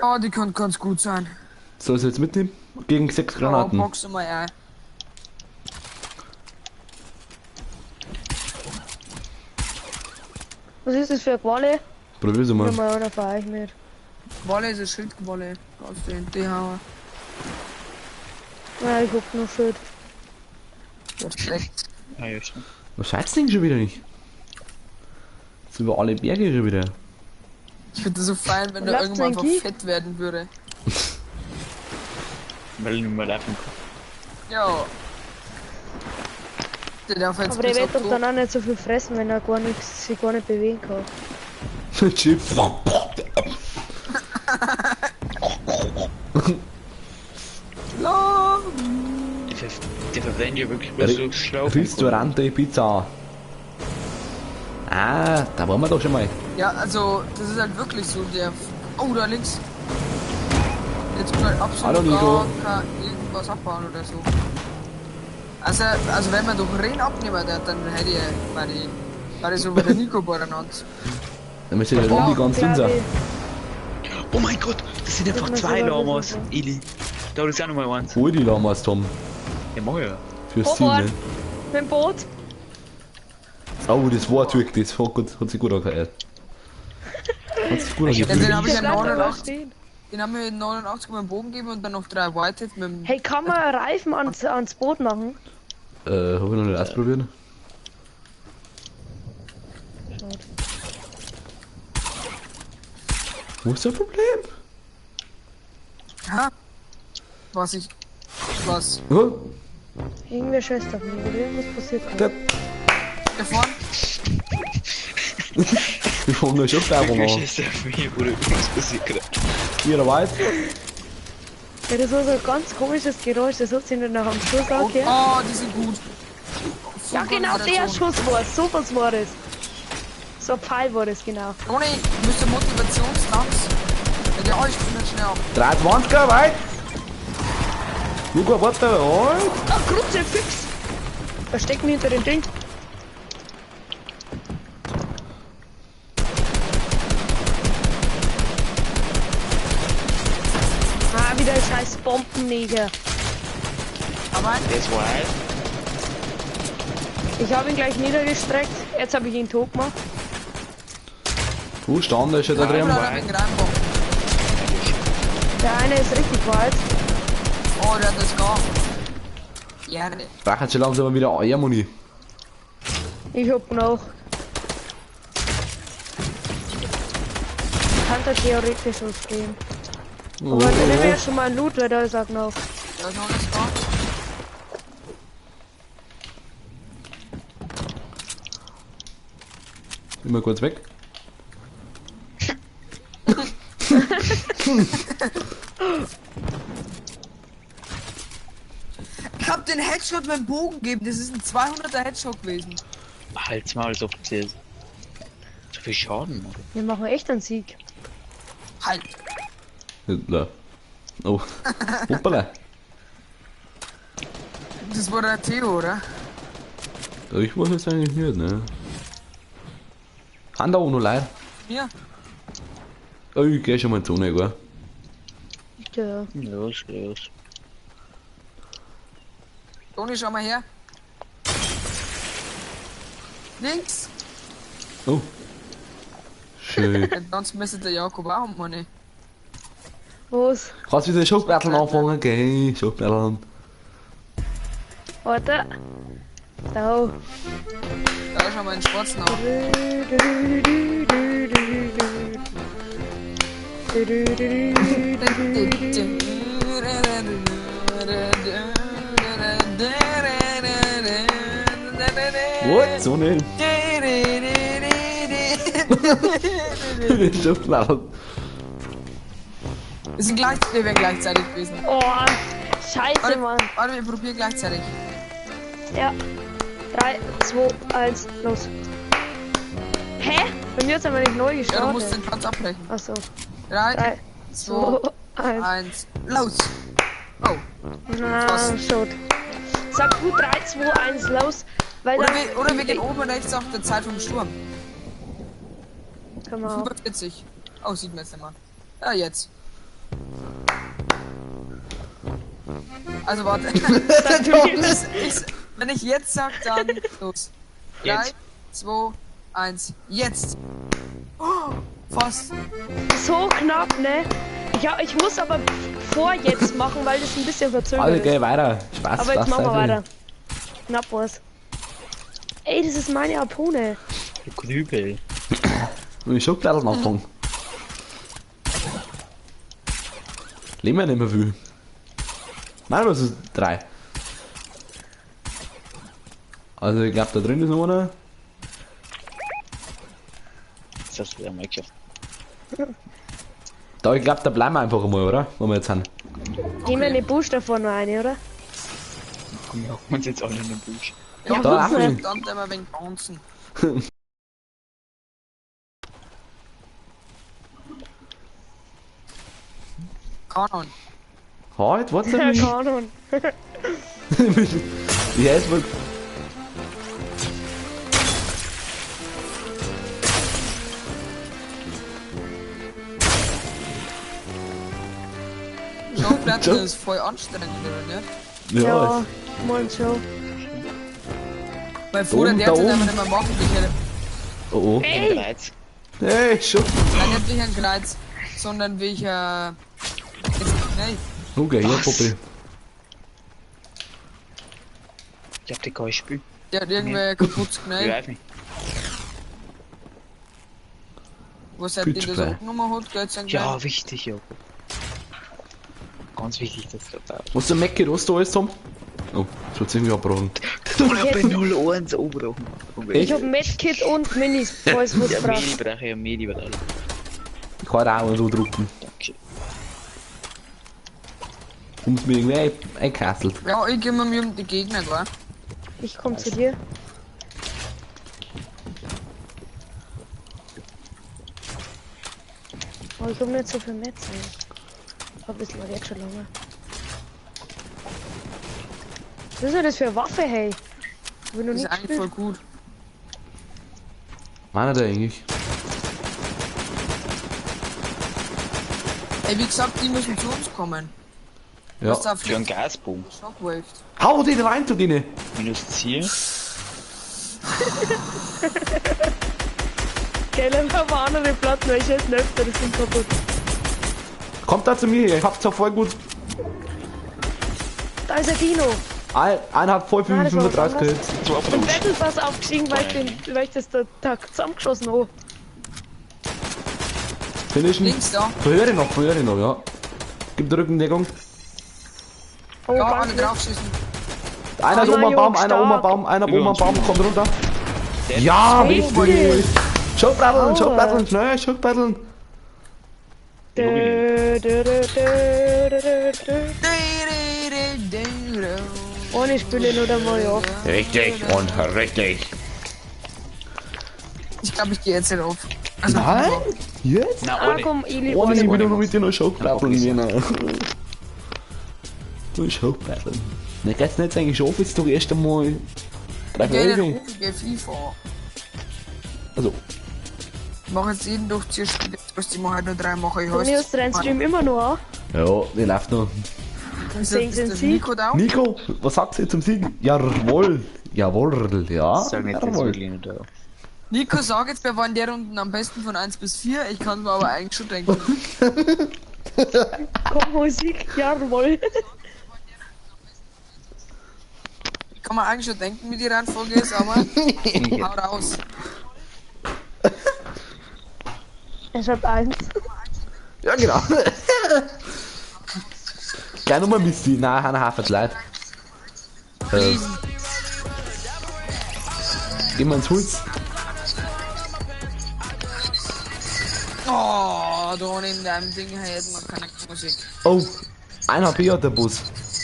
Ja, die könnte ganz gut sein. Soll ich sie jetzt mitnehmen? Gegen 6 Granaten. Ja, box mal ein. Was ist das für eine Qualle? Probier's Nimm mal. mal einer von euch mit. Wolle ist eine Schildwolle. Aus den DH. Ja, ich guck nur Schild. Schlecht. Ah, ja, stimmt. Was scheit's denn schon wieder nicht? Jetzt über alle Berge schon wieder. Ich würde das so feiern, wenn Wo der läuft's irgendwann denn einfach Ki? fett werden würde. Weil ich nicht mehr laufen kann. Ja. Der darf jetzt Aber der bis wird doch Oktober. dann auch nicht so viel fressen, wenn er gar nichts, sich gar nicht bewegen kann. Chip. La- Der verwendet ja wirklich bloß so Schlaufen. Ristorante Pizza. Ah, da waren wir doch schon mal. Ja, also, das ist halt wirklich so, der. Oh, da links. Jetzt kann halt absolut Hallo, Nico. gar kein irgendwas abbauen oder so. Also wenn man doch Rehen abnehmen darf, dann hätte ich bei die, bei so wie der Nico beieinander. Dann müsste der Runde ganz glaub dünn sein. ich. Oh mein Gott, das sind einfach zwei Lamas, Eli. Da ist auch nochmal eins. Hol die Lamas, Tom. Ja, mach ja. Fürs Team, ne? Mit dem Boot. Oh, das war wirklich, das hat, gut, hat sich gut angehört. Hat sich gut Ja, angefühlt. den habe ich ja Der bleibt aber 89. stehen. Den haben wir 89 mit dem Bogen gegeben und dann noch 3 Whitehead mit dem. Hey, kann man Reifen ans Boot machen? Hab ich noch nicht ausprobiert. Wo ist das Problem? Ha? Was ich. Was? Oh, Irgendwer scheißt auf mich, oder irgendwas passiert gerade. der, Da vorne? wir fahren nur schon da Wirklich rum. ist auf mich, oder irgendwas passiert gerade. Ihr weit. Ja, das war so ein ganz komisches Geräusch, das hat sich nicht nach einem Schuss Oh, angehört. oh, die sind gut. Ja, genau der Schuss war es, sowas war das. So ein Pfeil war das, genau. Toni, Mr. Motivationstanz. Ja, ich bin nicht schnell ab. 23er weit. Luca, warte, halt. Ah, Krutze, fix! Versteck mich hinter dem Ding. Ah, wieder ein scheiß Bombenneger. Aber Der ist wild. Ich habe ihn gleich niedergestreckt. Jetzt habe ich ihn tot gemacht. Wo stand der schon da drin? oder wegen reinbomben. Der eine ist richtig weit. Oh, der hat das gar. Ja, ne. Braucht schon langsam mal wieder Eiermuni. Ich hab noch. Kann da theoretisch was gehen. Oh, Aber dann nehmen wir ja schon mal einen Loot, weil da ist auch noch. Da ist noch das gar. Immer kurz weg. Ich hab den Headshot mit dem Bogen gegeben. Das ist ein 200er Headshot gewesen. Halt's mal, als ob der so viel Schaden macht. Wir machen echt einen Sieg. Halt. Na. Oh. Hoppala. Das war der Theo, oder? Ich weiß jetzt eigentlich nicht, ne? Haben da auch noch Leute? Ja. Oh, ich geh schon mal in die Zone, gell? Ja. Los, los. Toni, schau mal her. Links. Oh. Schön. Ja, sonst müsste der Jakob auch meine. Was? Kannst wieder Schockbatteln anfangen, gell? Schockbatteln. Warte. Da. Da schau mal den schwarzen an. What? So nicht. Schockbatteln. Wir sind gleich, wir wären gleichzeitig gewesen. Oh, scheiße, Warte, Mann. warte, wir probieren gleichzeitig. Ja. 3, 2, 1, los. Hä? Bei mir hat's aber nicht neu Ja, du gestartet. musst den Platz abbrechen. Achso. 3, 3, 2, 2, 1. 1, los! Oh. Na, fast. schon. Sag du 3, 2, 1, los. Weil Oder dann. wir gehen oben rechts auf der Zeit vom Sturm. Können wir auch. 45. Oh, sieht man jetzt nicht mal. Ja, jetzt. Also warte. Wenn ich jetzt sag, dann los. 3, Jetzt. 2, 1, jetzt! Oh, fast. So knapp, ne? Ich muss aber vor jetzt machen, weil das ein bisschen verzögert Alle ist. geh weiter. Spaß, Aber jetzt Spaß, machen wir Seite. weiter. Knapp war's. Ey, das ist meine Harpune. Du Grübel. Und ich Schockbatteln anfangen. Leben wir nicht mehr viel. Nein, was ist 3? Also ich glaube da drin ist noch einer. Das hast du wieder mal geschafft. Da, ich glaube, da bleiben wir einfach einmal, oder? Wo wir jetzt sind. Gehen wir in den Busch da vorne rein, oder? Komm, wir hocken uns jetzt alle in den Busch. Ja, Da auch nicht. dann immer ein wenig bouncen. Kanon. Halt, warte Ja, mal. Kanon. Ja, es wird. Showplatten ist voll anstrengend, oder nicht? Ja, Ja, mal schon. Mein Vater, oben, der da hat das oben. einfach nicht mehr machen, ich hätte, Oh oh. Ey! Kreuz. Hey, schon. nein, nicht wegen Kreuz, sondern wegen, jetzt, nein, Okay, ja, Was? Poppy. Ich hab die gar nicht gespielt. der hat irgendwer kaputt geknallt, Revive mich. was seitdem das Pitchplay. abgenommen hat, Geld sein Ja, wichtig, ja. Ganz wichtig, dass du da. Was ist der Mackie, was da alles, Tom? Oh, das hat irgendwie abgebrochen. Ich hab 0 1 abgebrochen. Ich hab Medkit und Minis, falls was Ja, brauchst. Medi brauche ich, ja, Medi brauche ich. Ich kann auch so drucken. Dankeschön. Ums mir irgendwie einkasselt. Ja, ich geh mir um die Gegner, gell? Ich komm zu dir. Aber ich hab nicht so viel Metz eigentlich. Aber es läuft jetzt schon lange. Was ist denn das für eine Waffe, hey? Hab ich noch Das nie ist eigentlich voll gespielt. gut. Meiner der eigentlich? Ey, wie gesagt, die müssen zu uns kommen. Ja. Was da Für einen fliegt, Gasboom. Shockwave. Hau den rein zu denen! Minus 10. Geil, einfach mal andere Platten, weil ich hätte öfter, das sind kaputt. Kommt da zu mir, ihr habt's ja voll gut. Da ist ein Dino. Einer hat voll Nein, das war was 35 anderes. Kills. Zwei Ich bin Brust. Battle Pass aufgestiegen, weil ich das da zusammengeschossen habe. Finishen. Links da. Verhöre noch, verhöre noch, ja. Gib Rückendeckung. Oh, Ja, alle danke. draufschießen. Einer ist Ah, oben am Baum, Jungs, einer oben am stark. Baum, einer oben am Baum, kommt runter. Der- Ja, Richtig. wichtig. Showbratteln, Aua. Showbratteln, schnell, Showbratteln. Dö, dö, dö, dö, dö, dö, dö. Ohne spiele nur einmal, ja. Richtig und richtig. Ich glaube, ich gehe jetzt nicht auf. Also, Nein? Jetzt? Na, Ah, ohne. komm, Eli, Oh, ich ohne. will nur mit dir noch Showbratteln gehen. Du Showbratteln. Na, geht's nicht eigentlich auf, jetzt doch erst einmal drei Ich gehe nicht Folgen. auf, ich gehe FIFA. Also, Ich mache jetzt jeden durch vier Spiele. Was ich mache halt nur drei, mache ich Toni, hast du deinen Stream immer noch an? ja, der läuft noch. Ist Sehen das, Sie ist das sie? Nico down? Nico, was sagst du zum Sieg? Jawohl. Jawohl, ja. Sag nicht, das ist Jawohl. wirklich nicht da. Nico, sag jetzt, wer war in der Runde am besten von 1 bis 4? Ich kann mir aber eigentlich schon denken. Komm, Musik, jawohl. Ich kann mir eigentlich schon denken, wie die Reihenfolge ist, aber hau raus. Er schreibt 1. Ja, genau. Gleich nochmal Misty. Nein, Hanna Hafert leid. Gehen wir ins Holz. Oh, da in deinem Ding hört man keine Musik. Oh, ein HP hat der Bus.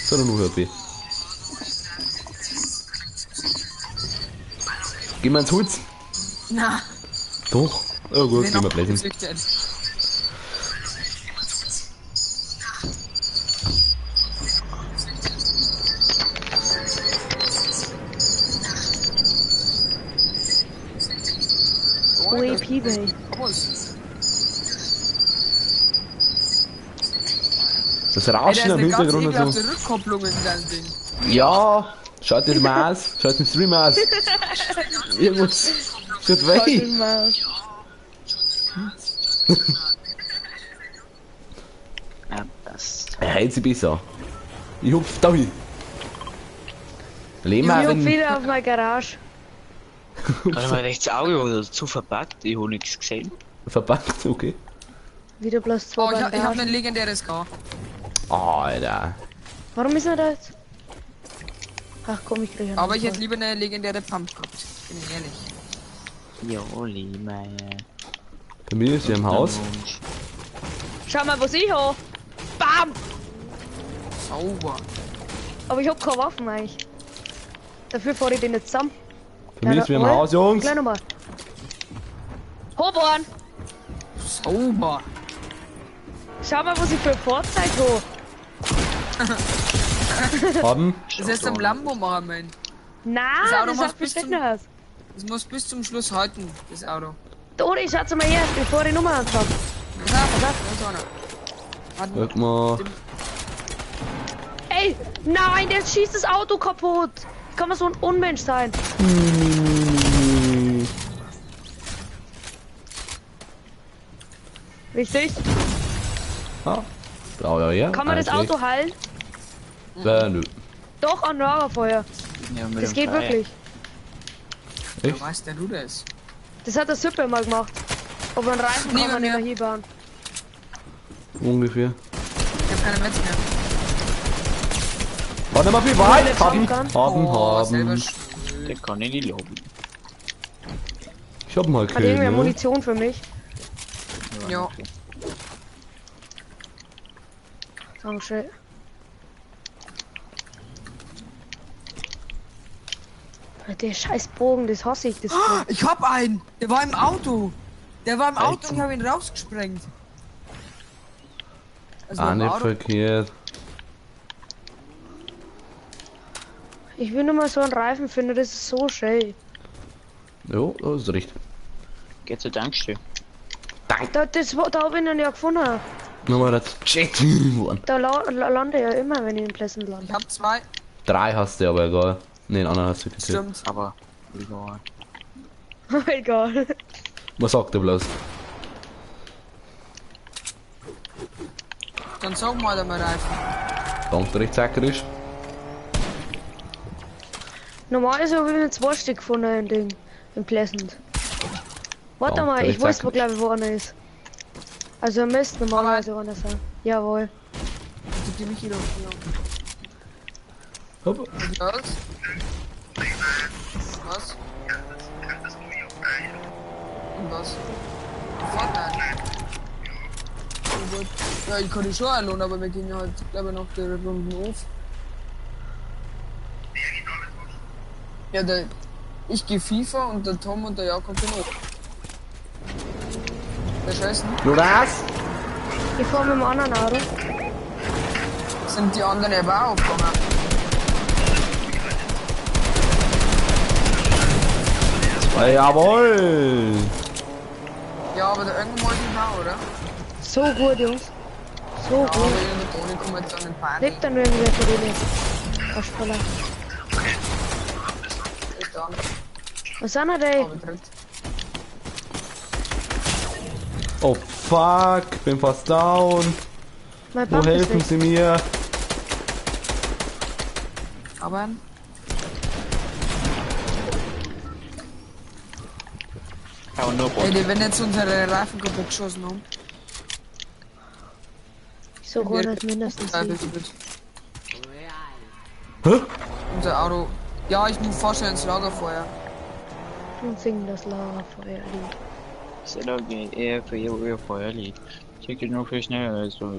So, nur HP. Gehen wir ins Holz. Na, Doch. Ja gut, den gehen wir gleich hin. abgezüchtet. OEP, Bay. Was? Das Ey, da Rauschen ist am eine ganz Hintergrund und ekelhafte so. Rückkopplung in deinem Ding. Ja, schaut das mal aus. Schaut den Stream aus. Irgendwas. Tut weh. Ja, passt. Er hält sie besser. Ich hupf da hin. Leben Ich wir hab wieder auf meiner Garage. Warte mal, rechts Auge oder zu verpackt, ich hab nichts gesehen. Verpackt, okay. Wieder bloß zwei Oh, ich, hab Bandagen. ein legendäres K. Alter. Warum ist er da jetzt? Ach komm, ich krieg einen Aber ich hätte Unfall. lieber eine legendäre Pump gehabt. Bin ich ehrlich. Ja, Lehmeier. Bei mir ist sie im Haus. Schau mal, was ich hab. Bam! Sauber. Aber ich hab keine Waffen eigentlich. Dafür fahre ich den jetzt zusammen. Bei mir ist sie im Haus, Jungs. Gleich nochmal. Hab einen. Sauber. Schau mal, was ich für ein Fahrzeug hab. Haben. Das heißt am Lambo machen, man. Nein, Das Auto das muss sieht viel bis zum- schöner aus. Das muss bis zum Schluss halten, das Auto. Dori, schaut mal her, bevor ich Nummer anfange. Da, da ist einer. Warte, Warte mal. Ey! Nein, der schießt das Auto kaputt! Wie kann man so ein Unmensch sein? Richtig? Ah, brauche ich ja. Kann man das Auto heilen? Nö. Doch, an Lagerfeuer. Ja, mit Das dem geht Pfeil. wirklich. Echt? Ja, weiß der du das? Das hat der Sippe mal gemacht. Aber einen Reifen kann Neben man nicht mir. mehr hier bauen. Ungefähr. Ich hab keine Metz mehr. Warte mal, wie weit? Haben, haben, Oh, selber haben. schuld. Der kann in die Lobby. Ich hab mal Hat irgendwer Kill, ne? Munition für mich? Ja. Dankeschön. Der scheiß Bogen, das hasse ich, das Bogen. Ich hab einen! Der war im Auto! Der war im Auto und ich hab ihn rausgesprengt. Also Ah, im nicht Auto. verkehrt. Ich will nur mal so einen Reifen finden, das ist so schön. Jo, das ist richtig. Geht zur Tankstelle. Da, das, da hab ich ihn ja gefunden. Nochmal das Chat geworden. Da lande ich ja immer, wenn ich in Pleasant lande. Ich hab zwei. 3 hast du aber egal. Ne, den anderen hast du gekillt. Stimmt. Aber egal. Egal. Was sagt der bloß? Dann sag mal einmal Reifen. Danke, recht zackerisch. Normalerweise habe ich nur 2 Stück gefunden in Ding. In Pleasant. Warte Danke, mal, ich recht weiß, wo zackerisch. glaube ich, wo einer ist. Also er müsste normalerweise einer sein. Jawohl. Die geb ich hier doch. Hopp. Was? Was? Und was? Fortnite. Oh Gott. Ja, ich kann die schon einladen, aber wir gehen ja halt, glaube ich, noch die Runden auf. Ja, der, ich gehe FIFA und der Tom und der Jakob gehen hoch. Der Scheißen. Luras! Ich fahr mit dem anderen Auto. Sind die anderen eben auch aufgegangen? Jawohl! Ja, aber der irgendwann ist nicht auch, oder? So gut, Jungs. So Ja, gut. aber ich und der Toni kommen jetzt an den Party. Lebt dann irgendwer von denen. Kasperle. Ist dann. Was sind denn Aber dritt. Oh fuck, bin fast down. Mein Wo Pump ist helfen weg. Sie mir? Aber Aber nur ey, Bot. die werden jetzt unsere Reifen kaputt geschossen haben. So gut, als mindestens. Ja, sieben. bitte, bitte. Hä? Unser Auto. Ja, ich muss vorstellen ins Lagerfeuer. Und singen das Lagerfeuerlied. Eher für ihr Feuerlied. Ich geht nur viel schneller. Also,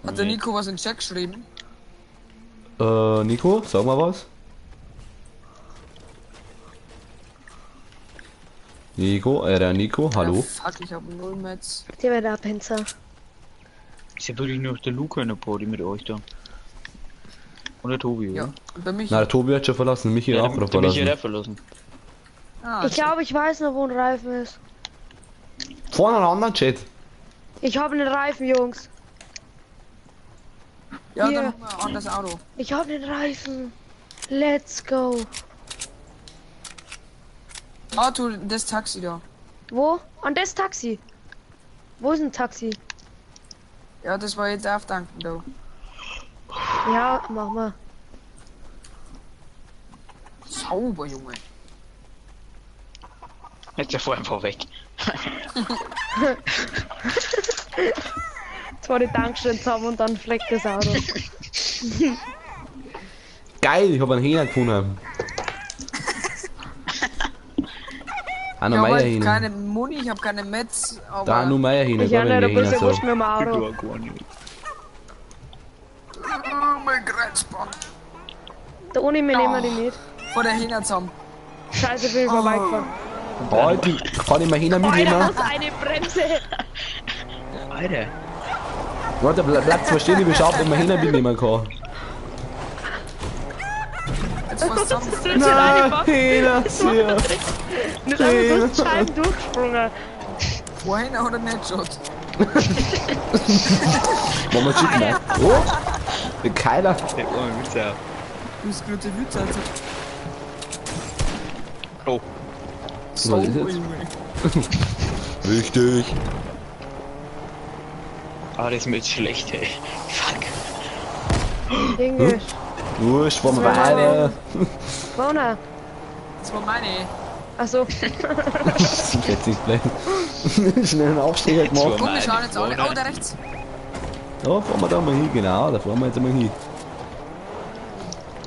Hat der Nico was in den Chat geschrieben? Nico, sag mal was. Nico, der Nico, hallo. Ja, fuck, ich hab null Metz. Der wird auch Penzer. Ist ja wirklich nur der Luca in der Party mit euch da. Und der Tobi, Ja, oder? und bei mich. Na, der Tobi hat schon verlassen, Michi Ja, hat auch der, gerade der Michi hat verlassen. auch verlassen. Ah, Ich glaube, ich weiß noch, wo ein Reifen ist. Vorne einen anderen Chat. Ich habe einen Reifen, Jungs. ja, hier. dann haben wir ein anderes Auto. Ich habe den Reifen. Let's go. Auto, das Taxi da. Wo? An das Taxi. Wo ist ein Taxi? Ja, das war jetzt auftanken da. Ja, mach mal. Sauber, Junge. Jetzt der vor einfach weg. Zwar die Tankstelle zusammen und dann fleckt das Auto. Geil, ich hab einen Hähner gefunden. Ah, Ich noch hab halt Meierhähner. keine Muni, ich hab keine Metz, aber. Da nur Meierhähner, Ich habe gar nicht, nicht aber ist ja Hähner wurscht so. mit dem Auto. Du gar nicht. Oh, mein Kreuzband. Da ohne mir nehmen wir die mit. Vor der Hähner zusammen. Scheiße, bin ich vorbeigefahren. Oh, die, kann ich mal Hähner mitnehmen? Alter, was eine Bremse. Alter. Warte, bleib zwar stehen, ich will schauen, ob man Hähner mitnehmen kann. Jetzt fast zusammen. Das ist schon einfach. Hähner, hier. Das ist einfach durch die Scheiben durchgesprungen. Vorhin oder nicht schon? Machen wir Chicken, ne? Oh, Keiner. Der arme Witzer. Du bist gute Witze. Also. Oh. So, Was ist jetzt? Junge. Richtig. Ah, das ist mir jetzt schlecht, ey. Fuck. Englisch. Wurscht, fahren wir weiter. Corona. Das war meine. Achso. Jetzt nicht bleiben. Schnell einen Aufsteher gemacht. Komm, wir schauen jetzt alle. Oh, da rechts. Da fahren wir da mal hin, genau. Da fahren wir jetzt mal hin.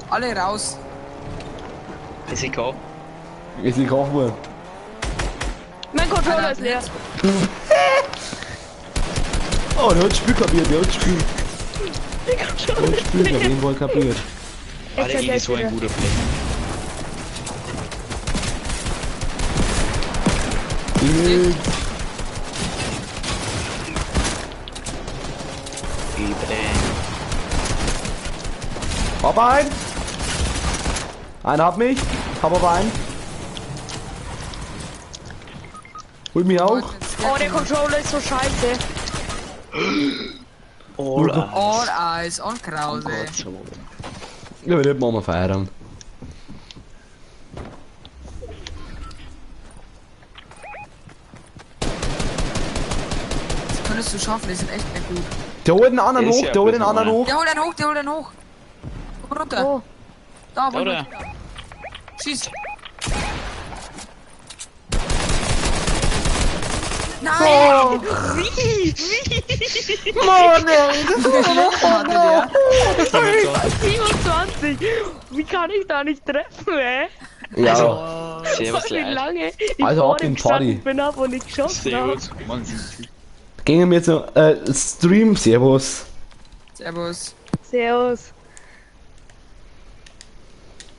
Alle raus. Ist egal. Ist nicht gekauft worden. Mein Controller ist leer. Oh, der hat das Spiel kapiert, der hat das Spiel. Der Der hat Controller das ist Spiel auf leer. jeden Fall kapiert. Ah, der Extra ist so ein Geld guter Play. Hab einen! Einer hat mich, hab aber einen. Hol mich auch. Oh, der Controller ist so scheiße. All eyes. All eyes on Krause. Ja, wir machen wir Feierabend. Das könntest du schaffen, die sind echt nicht gut. Der holt den anderen Ist hoch, ja der holt den bloß anderen noch hoch. Der holt einen hoch, der holt einen hoch. Komm runter. Oh. Da, wo Oder? Schieß. Nein! Wie? Wie? Mann, ey. Hatte der. 27. Wie kann ich da nicht treffen, ey? Ja, Servus, Wie Leute. lange ich Also vor ab dem in Party. gestanden bin hab und nicht geschossen hab. Servus. Mann, sind gehen wir jetzt noch, Stream, Servus. Servus. Servus.